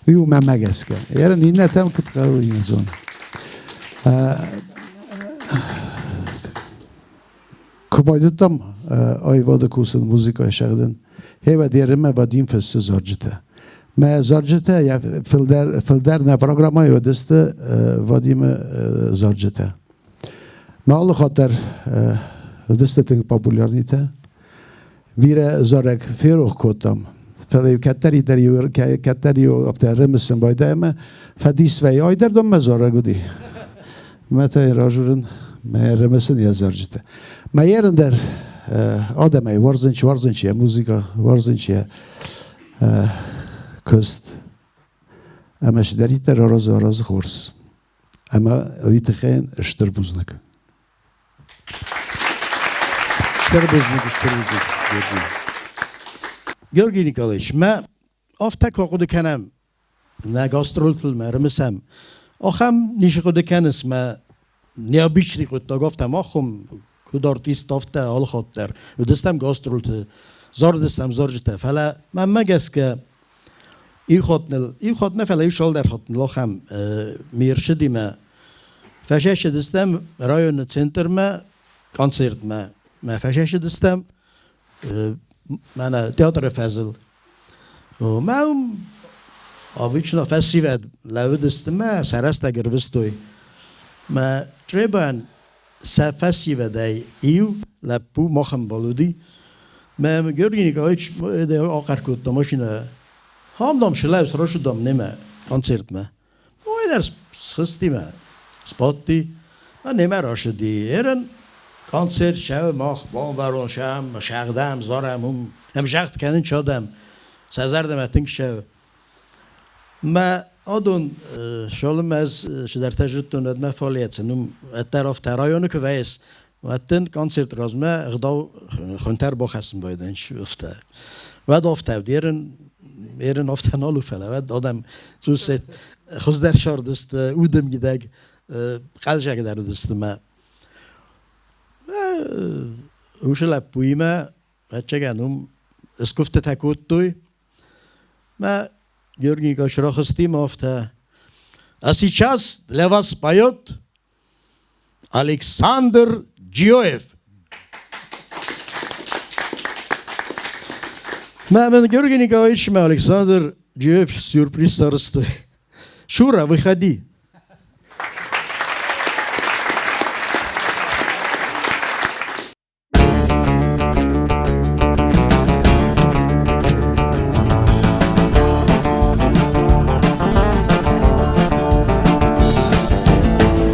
Уый у мӕнмӕ гӕсгӕ. Ерын иннӕтӕм куыд хъӕуы, не зонын. Куы байдыдтам аивады кусын, музыкӕйы сӕгъдын, хевӕд ерынмӕ Вадим фыссы зарджытӕ. Мӕ зарджытӕ йӕ фылдӕр, фылдӕр нӕ программӕйы уыдысты Вадимы зарджытӕ. Мӕ алы хатт дӕр уыдысты тынг популярнитӕ. Бирӕ зарӕг ферох кодтам. Фӕлӕ-иу кӕддӕриддӕр кӕддӕр-иу афтӕ ӕрымысын байдайӕм ӕмӕ фӕдис вӕййы, ай дӕр дӕм мӕ зарӕг уыди. Мӕ та йын ражурын, мӕ ӕрымысын йӕ зарджытӕ. Мӕ ерын дӕр адӕмӕй уарзын чи, уарзын чи йӕ музыка, уарзын чи йӕ. Куыст. Ӕмӕ цыдӕриддӕр аразы, аразы хорз. Ӕмӕ уый тыххӕй стыр бузныг. Стыр бузныг, стыр бузныг, Георгий. Георгий Николаевич, мӕ афтӕ куы хъуыды кӕнӕм, нӕ гастролтыл мӕ ӕрымысӕм, ахӕм ницы хъуыды кӕныс, мӕ необычный хъуыддаг афтӕ мах уым, куыд артист, афтӕ алы хатт дӕр уыдыстӕм гастролты, зарыдыстӕм зарджытӕ, фӕлӕ мӕнмӕ гӕсгӕ иу хатт ныл, иу хатт нӕ, фӕлӕ иу цалдӕр хатт ныл ахӕм ме рцыдимӕ фӕсӕссыдыстӕм районы центрмӕ концертмӕ. Мӕ фӕсӕссыдыстӕм мӕнӕ театры фӕзыл. Мӕ уым обычно фӕсивӕд лӕууыдысты мӕ сӕ рӕстӕг ӕрвыстой. Мӕ Чъребайӕн сӕ фӕсивӕдӕй иу лӕппу мах ӕмбал уыди. Мӕ Георгий Николаевич ахъӕр кодта машинӕ. Хам, дам, шылӕу сразу дам немӕ концертмӕ. Ой, дӕр схызти мӕ, сбадти, мӕ немӕ рацыди. Ерын концерт сӕ мах бонвӕрон сӕм, сӕгъдӕм, зарӕм уым, ӕмзагъд кӕнын чадӕм, сӕ зӕрдӕмӕ тынг сӕ. Мӕ адон цалынмӕ ӕз цыдӕртӕ зыдтон, уӕдмӕ фалейӕ уым ӕддӕр афтӕ районы куы вӕййыс, уӕд дын концерт размӕ ӕгъдау хуынтӕ ӕрбахӕссын байдайынц афтӕ. Уӕд афтӕ уыд, ерын ерын афтӕ нал у, фӕлӕ уӕд адӕм цъус хуыздӕр сардысты, удымгидӕг хъӕлдзӕгдӕр уыдысты мӕ. Уыцы лӕппуимӕ ӕцӕгӕн уым скуывтытӕ кодтой. Мӕ Георгий Николаевич рахызти афтӕ. А сейчас для вас поет Александр Джиоев. Мӕ мын Георгий Николаевич мӕ Александр Джиоев сюрприз сарызтой. Шура, выходи.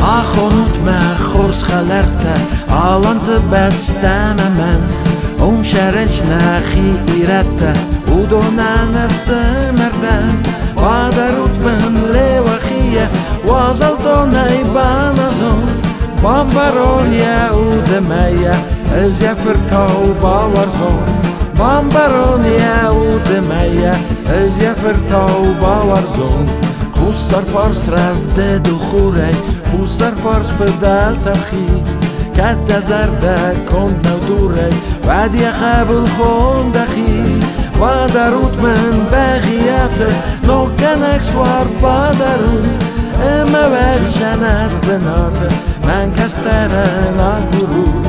Ахонут мӕ хорз хӕлӕрттӕ Аланты бӕстӕмӕ мӕн. Уым сӕрӕнч нӕхи ирӕттӕ, уыдонӕн ӕфсымӕртӕн. Бадарут мын Леуахийӕ, уазал донӕй баназон. Бамбарон йӕ уды мӕйӕ, ӕз йӕ фыртау бауарзон. Бамбарон йӕ уды мӕйӕ, ӕз йӕ фыртау бауарзон. Хуссар фарс рӕвдыд у хурӕй, хуссар фарс фыдӕлтӕм хид. Кӕд дӕ зӕрдӕ конд нӕу дурӕй, уӕд йӕ хъӕбул хон дӕхи. Бадарут мын Бӕгъиаты, ноггӕнӕг суарз бадарут. Ӕмӕ уӕд жӕнӕт бынаты мӕн кӕстӕрӕн агурут.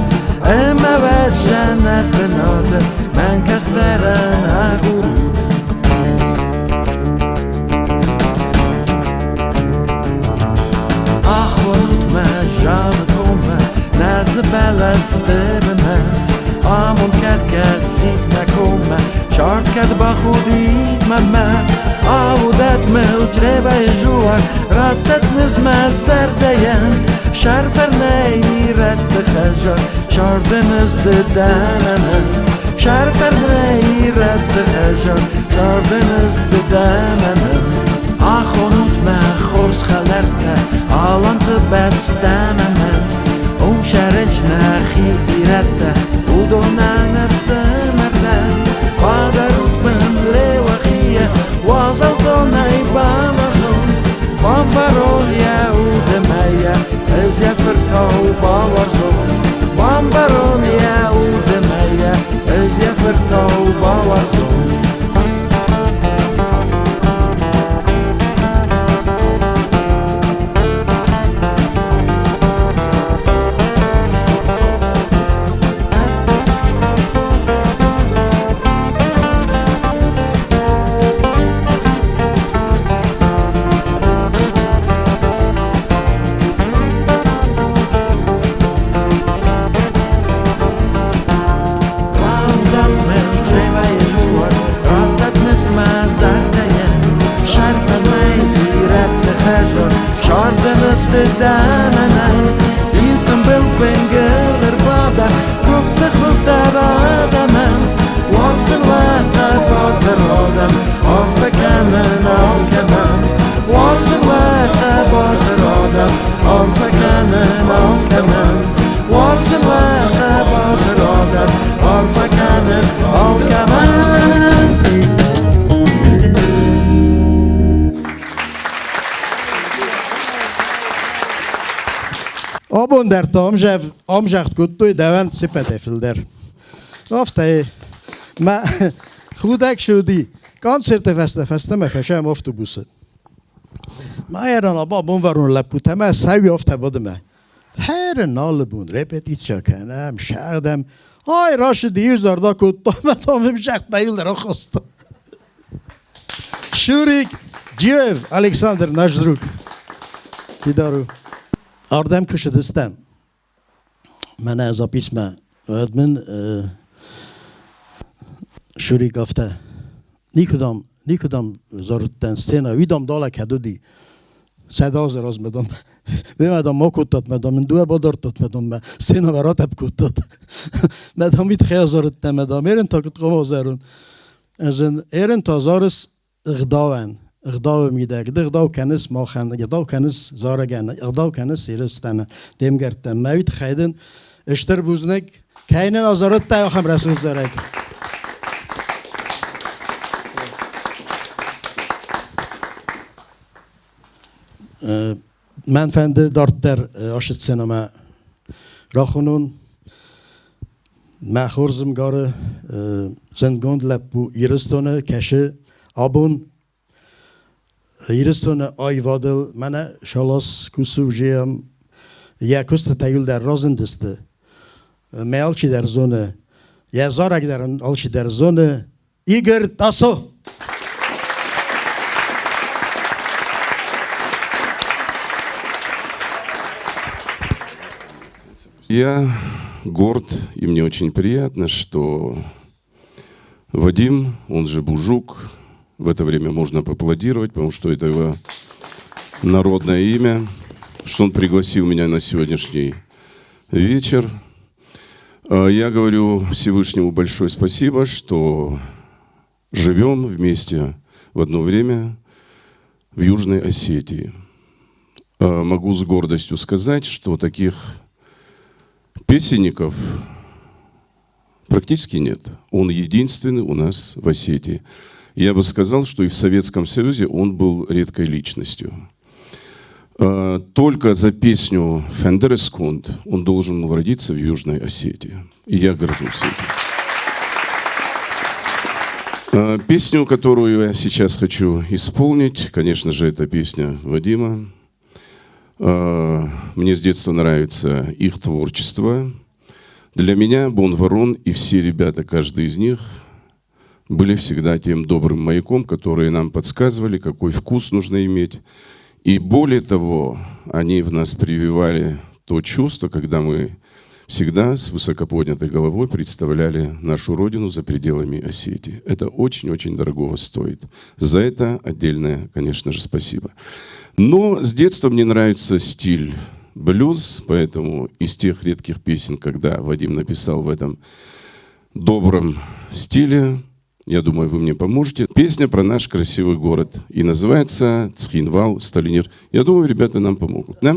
Ӕмӕ уӕд жӕнӕт бынаты мӕн кӕстӕрӕн агурут. Ахонут мӕ Жаны коммӕ, нӕзы бӕлӕсты бынмӕ. Амонд кӕд кӕсид мӕ коммӕ, сард кӕд бахудид мӕнмӕ. Аудӕт мыл Чъребайы жуар, раттӕд ныфс мӕ зӕрдӕйӕн. Сӕрфӕрнӕй ирӕтты хӕзар, сӕрды ныфс ды дӕ мӕнӕн. Сӕрфӕрнӕй ирӕтты хӕзар, сӕрды ныфс ды дӕ мӕнӕн. Ахонут мӕ хорз хӕлӕрттӕ Аланты бӕстӕмӕ мӕн. Уым сӕрӕнч нӕхи ирӕттӕ, уыдонӕн ӕфсымӕртӕ. Бадарут мын Леуахийӕ, уазал донӕй баназон. Бамбарон йӕ уды мӕйӕ, ӕз йӕ фыртау бауарзон. Бамбарон йӕ уды мӕйӕ, ӕз йӕ фыртау бауарзон. Уыдон дӕр та ӕмзагъд кодтой дӕуӕн сеппӕтӕй фылдӕр. Афтӕ мӕ худӕг суди. Концерты фӕстӕ фӕстӕмӕ фӕсӕм автобусы. Ма еран аба бонварон лӕппутӕ мӕ сауи афтӕ бадымӕ. Хӕрын алы бон репетиция кӕнӕм, сӕгъдӕм. Ай рашид иу зӕрдӕ кодта, мӕ там загъта иу рахаста. Шурик Джиев Александр, наш друг. Фидару. Ардӕм куы цыдыстӕм, мӕнӕ записмӕ, уӕд мын Шурик афтӕ, никуыдӕм, никуыдӕм зарыдтӕн сценӕ, уидам далӕ кӕд уыди. 100 азы размӕ дам, мемӕ дам ма кодтат, мӕ дам, мын дыууӕ бадардтат, мӕ дам, мӕ сценӕмӕ ратӕпп кодтат. Мӕ дам, уый тыххӕй азарыдтӕн, мӕ дам, ерын та куыд хъуамӕ азарон. Ӕз ын ерын та зарыс ӕгъдауӕн, ӕгъдауы мидӕг. Ды ӕгъдау кӕныс махӕн, ӕгъдау кӕныс зарӕгӕн, ӕгъдау кӕныс Ирыстонӕн, де мгӕрттӕн. Мӕ уый тыххӕй дын стыр бузныг, кӕй нын азарыдтай ахӕм рӕсугъд зарӕг. Мӕн фӕнды дарддӕр ацы сценӕмӕ рахонон мӕ хорз ӕмгары, зындгонд лӕппу Ирыстоны кӕсы абон Ирыстоны аивадыл мӕнӕ Шалас кусы уже йӕ куыстытӕ иуылдӕр разындысты. Мӕ алчидӕр зоны, йӕ зарӕг дӕр алчидӕр зоны. Игорь Тасо! Я горд, и мне очень приятно, что Вадим, он же Бужук, в это время можно поаплодировать, потому что это его народное имя, что он пригласил меня на сегодняшний вечер. Я говорю Всевышнему большое спасибо, что живем вместе в одно время в Южной Осетии. Могу с гордостью сказать, что таких песенников практически нет. Он единственный у нас в Осетии. Я бы сказал, что и в Советском Союзе он был редкой личностью. Только за песню «Фендерескунд» он должен был родиться в Южной Осетии. И я горжусь этим. Песню, которую я сейчас хочу исполнить, конечно же, это песня Вадима. Мне с детства нравится их творчество. Для меня Бон Ворон и все ребята, каждый из них, были всегда тем добрым маяком, которые нам подсказывали, какой вкус нужно иметь. И более того, они в нас прививали то чувство, когда мы всегда с высоко поднятой головой представляли нашу родину за пределами Осетии. Это очень-очень дорогого стоит. За это отдельное, конечно же, спасибо. Но с детства мне нравится стиль блюз, поэтому из тех редких песен, когда Вадим написал в этом добром стиле, я думаю, вы мне поможете. Песня про наш красивый город. И называется «Цхинвал Сталинир». Я думаю, ребята нам помогут. Да?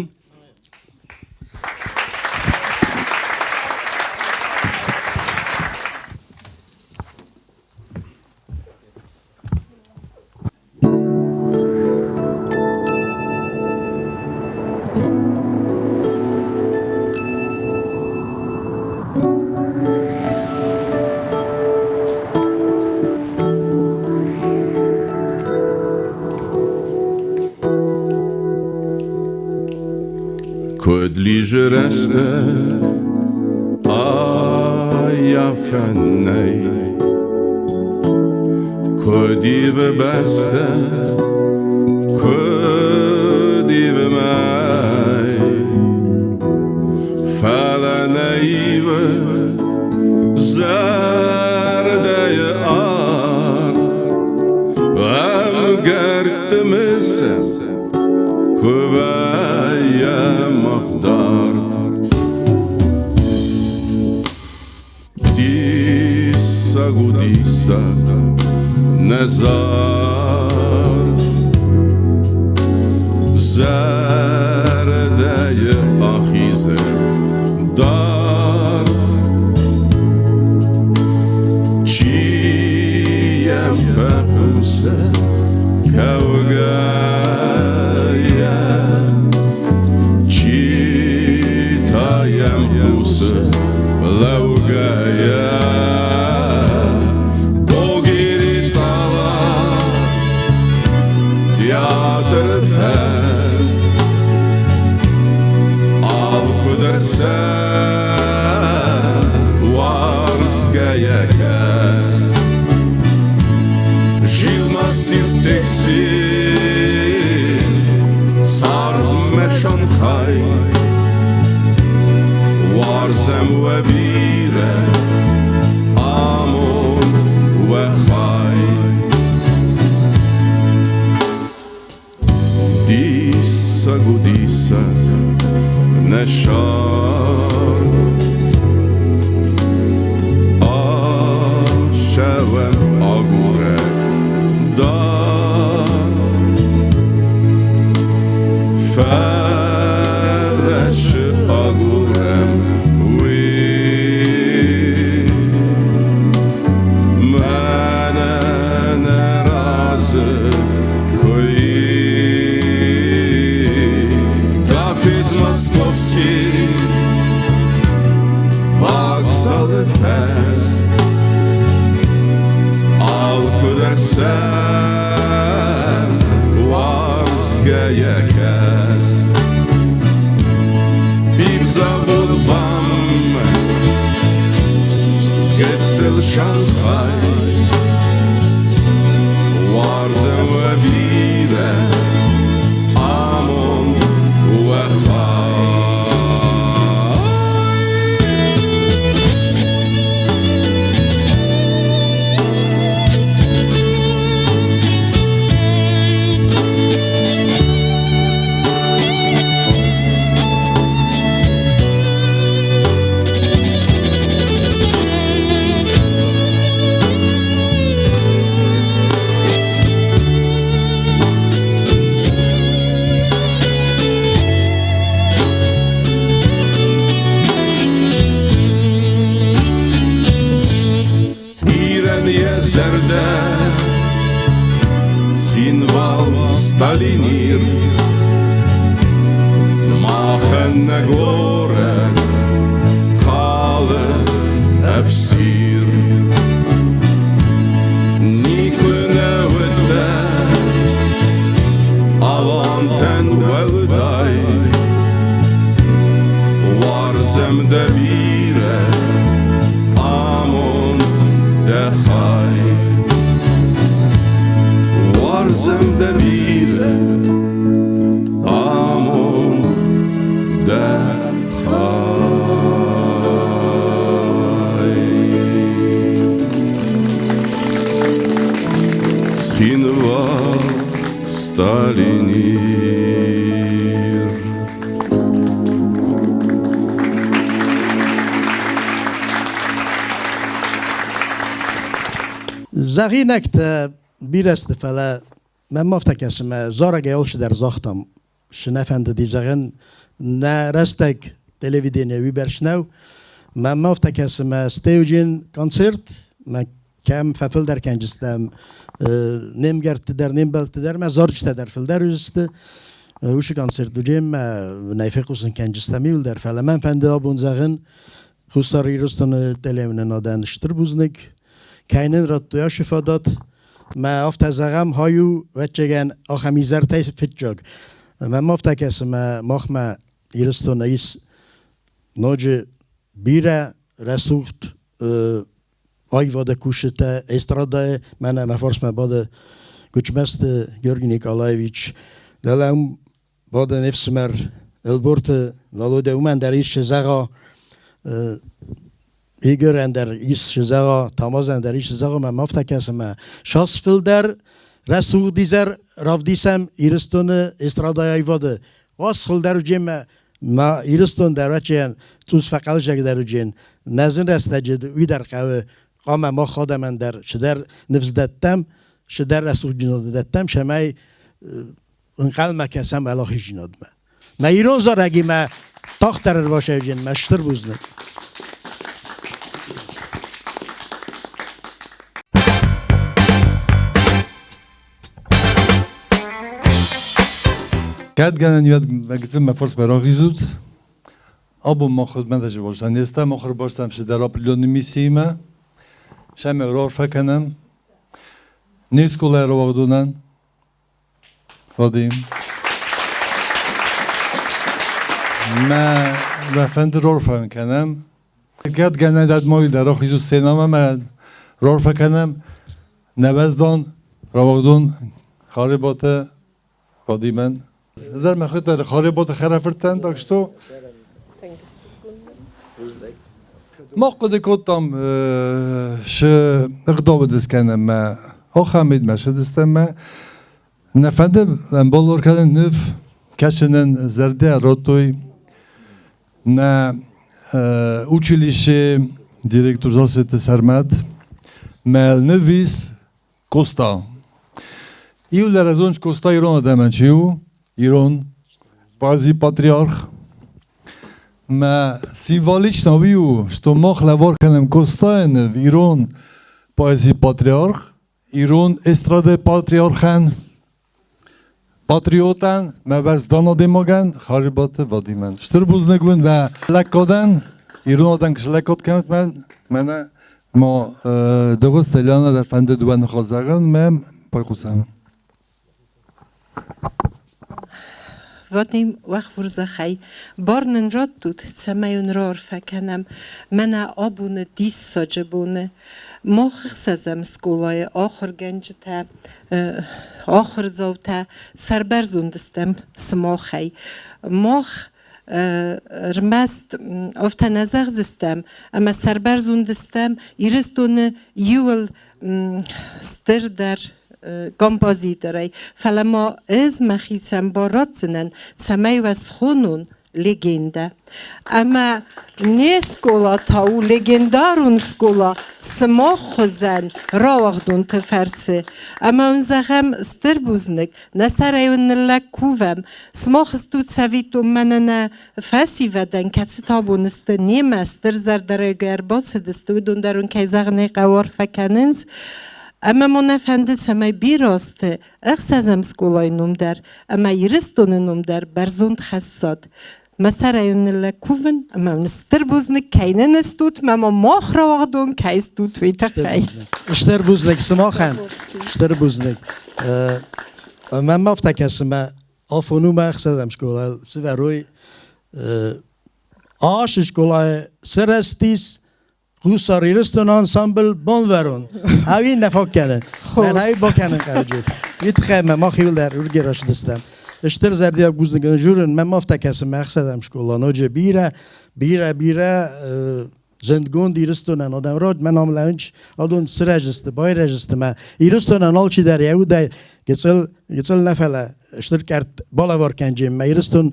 Куыд лизы рӕстӕг айафӕн нӕй, Куыд ивы бӕстӕ, куыд ивы мӕй, Фӕлӕ нӕ ивы зӕрдӕйы арт, Ӕмгӕртты мысӕн, куы вӕййӕм мах дард. Диссаг у диссаг, нӕ зард, Зӕрдӕйы ахизы дард. Чи йӕм фӕхъусы кӕугӕйӕ, чи та кӕс. Жилмассив текстиль, царзмӕ Шанхай. Уарзӕм уӕ бирӕ, амонд уӕ хай. Диссаг у диссаг, нӕ сӕрд. Ӕхсӕвӕн агурӕг дард. Фӕлӕ цы агурӕм, уый мӕнӕ нӕ разы куы и. Гафез Московский, вокзалы фӕз, алкуыдӕр сӕм уарзгӕйӕ кӕс. Пивзавод БАМ, гыццыл Шанхай, уарзӕм уӕ бирӕ, амонд уӕ хай. Ирӕн йӕ зӕрдӕ Цхинвал, Сталинир, махӕн нӕ горӕт калы ӕфсир. Никуы нӕ уыдтӕ алантӕн уӕлдай, уарзӕм дӕ бирӕ, амонд дӕ хай. Уарзӕм дӕ бирӕ, амонд дӕ хай. Цхинвал, Сталинир. Зӕгъинӕгтӕ бирӕ сты, фӕлӕ мӕм афтӕ кӕсы, мӕ зарӕгӕй алчидӕр загътам, цы нӕ фӕндыди зӕгъын, нӕ рӕстӕг телевидение уыйбӕрц нӕу. Мӕм афтӕ кӕсы, мӕ стейджын концерт, мӕ кӕм фӕфылдӕр кӕнджыстӕм не мгӕртты дӕр, не мбӕлтты дӕр, мӕ зарджытӕ дӕр фылдӕр уыдзысты. Уыцы концерт уыдзӕн мӕ нӕ фехъусын кӕнджыстӕм иуылдӕр, фӕлӕ мӕн фӕнды абон зӕгъын, Хуссар Ирыстоны телеуынынадӕн стыр бузныг, кӕй нын радтой ацы фадат. Мӕ афтӕ зӕгъӕм, хай у, ӕвӕццӕгӕн, ахӕм изӕртӕй фыццаг. Мӕм афтӕ кӕсы, мӕ махмӕ Ирыстоны ис ноджы бирӕ рӕсугъд аивады кусджытӕ, эстрадӕйы, мӕнӕ мӕ фарсмӕ бады Гуычмӕзты Георгий Николаевич, дӕлӕ уым бады не фсымӕр Ӕлборты Володя, уымӕн дӕр ис зӕгъа, Игорӕн дӕр ис зӕгъа, Тамазӕн дӕр ис зӕгъа, мӕм афтӕ кӕсы, мӕ шас фылдӕр рӕсугъд изӕр равдисӕм Ирыстоны эстрадӕйы аивады. Уас фылдӕр уыджемӕ ма Ирыстон дӕр ачен цъус фӕхъӕлзӕгдӕр уыджен. Нӕ зын рӕстӕджы уый дӕр хъӕуы хъуамӕ мах адӕмӕн дӕр цыдӕр ныфс дӕттӕм, цыдӕр рӕсугъддзинад дӕттӕм, цӕмӕй ӕнхъӕлмӕ кӕсӕм уӕлахиздзинадмӕ. Мӕ ирон зарӕгимӕ тагъддӕр ӕрбасӕуджынмӕ стыр бузныг. Кӕд гӕнӕн уӕд мӕ мӕ фарсмӕ рахизут. Абон мах мӕнӕ баззайдзыстӕм, ӕрбастам цыдӕр определенный миссиимӕ. Сӕмӕ раарфӕ кӕнӕм не скъолайы рауагъдонӕн. Вадим. Мӕ фӕнды раарфӕ кӕнӕм. Кӕд гӕнӕн дӕтмой дӕр рахизут сценӕмӕ мӕ раарфӕ кӕнӕм нӕ рауагъдон Харебаты Вадимӕн. Ӕз дӕр мӕхи дӕр Харебаты хӕрӕфыртӕн, так что Мах хъуыды кодтам, шы ӕгъдауы дискӕнӕм мӕ ахӕм мӕ шыдыстӕм мӕ нӕ фӕнды ӕмбаллор кӕнын ныв кӕсынӕн зӕрдӕ радтой нӕ училище директор Засеты Сӕрмӕт мӕ ныв ис Коста. Иу лӕрӕзон Коста ирон адӕмӕн чи у? Ирон поэзи патриарх. Мӕ символично уый у, что мах лӕвар кӕнӕм Костайы ныв ирон поэзи патриарх, ирон эстрадӕ патриархӕн, патриотӕн, мӕ уӕздан адӕймагӕн Харебаты Вадимӕн. Стыр бузныг уын уӕ лӕггадӕн, ирон адӕм куы лӕггад кӕнут мӕнӕ ма Дыгъуызты Ляна дӕр фӕндыд уӕ ныхас зӕгъын, мӕм байхъусӕм. Вадим, уӕ хорзӕхӕй, бар нын раттут, цӕмӕй уын раарфӕ кӕнӕм мӕнӕ абоны диссаджы боны. Мах ӕхсӕзӕм скъолайы ахуыргӕнджытӕ, ахуырдзаутӕ сӕрбӕрзонд стӕм сымахӕй. Мах ӕрмӕст афтӕ нӕ зӕгъдзыстӕм, ӕмӕ сӕрбӕрзонд стӕм Ирыстоны иуыл стырдӕр композиторӕй, фӕлӕ ма ӕз мӕхицӕн бар ратдзынӕн, цӕмӕй уӕ схонон легендӕ. Ӕмӕ не скъола та у легендарон скъола сымах хуызӕн рауагъдонты фӕрцы. Ӕмӕ уын зӕгъӕм стыр бузныг, нӕ сӕрӕй уын ныллӕг кувӕм. Сымах стут цӕвиттон мӕнӕ нӕ фӕсивӕдӕн, кӕцытӕ абон сты немӕ, стыр зӕрдӕрайгӕ ӕрбацыдысты, уыдон дӕр уын кӕй зӕгъын ӕй хъӕуы арфӕ кӕнынц. Ӕмӕ ма нӕ фӕнды, цӕмӕй бирӕ азты ӕхсӕзӕм скъолайы ном дӕр ӕмӕ Ирыстоны ном дӕр бӕрзонд хӕссат. Мӕ сӕрӕй уын ныллӕг кувын ӕмӕ уын стыр бузныг, кӕй нын стут, мӕ ма мах рауагъдон кӕй стут, уый тыххӕй. Стыр бузныг сымахӕн, стыр бузныг. Мӕм афтӕ кӕсы, мӕ афон у мӕ ӕхсӕзӕм скъола сывӕрой ас скъолайы сырӕзтис Хуссар Ирыстон ансамбль Бонвӕрон. Ӕви нӕ фаг кӕны. Мӕн ӕй бакӕнын хъӕуы. Уый тыххӕй мӕ мах иуылдӕр урге рацыдыстӕм. Стыр зӕрдиаг бузныг ын журын, мӕм афтӕ кӕсы, мӕ ӕхсӕзӕм скъола ноджы бирӕ, бирӕ, бирӕ зындгонд Ирыстонӕн адӕм род, мӕ ном лӕнч, адон сырӕзысты, байрӕзысты мӕ. Ирыстонӕн алчидӕр йӕ удӕй гыццыл, гыццыл нӕ фӕлӕ стыр кӕрт балӕвар кӕнджын мӕ Ирыстон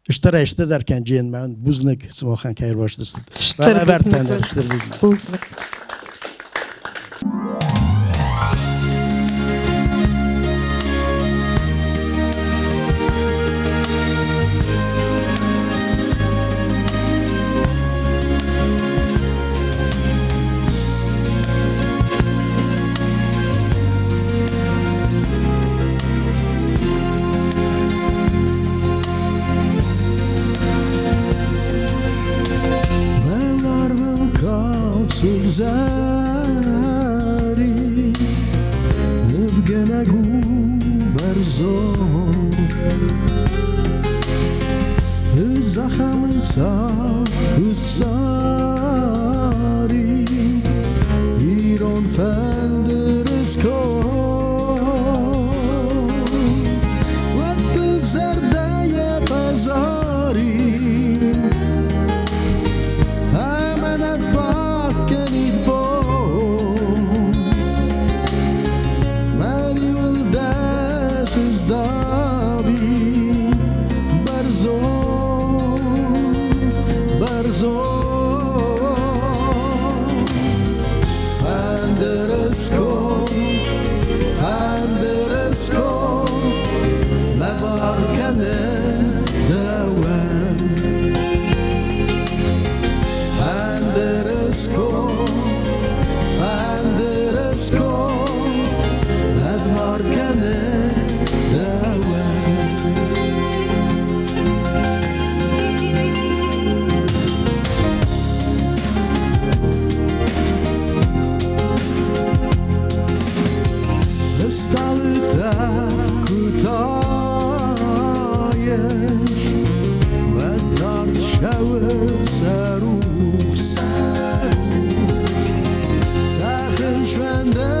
стырӕй стырдӕр кӕнджын мӕ бузныг сымахӕн кӕй ӕрбацыдыстут. Стыр бузныг. Стыр бузныг. Бузныг. Уӕларвыл калд сыгъзӕрин, Нывгӕнӕг у бӕрзонд. Ыз ахӕмы цард ссарин, Ирон фӕндыры сконд. Уӕд дыл зӕрдӕйӕ базарин, ӕмӕ нӕ фаг кӕнид бон. Мӕ риуыл дӕ сыздавин, бӕрзонд, бӕрзонд. Фӕндыры сконд. Ис фӕндаг.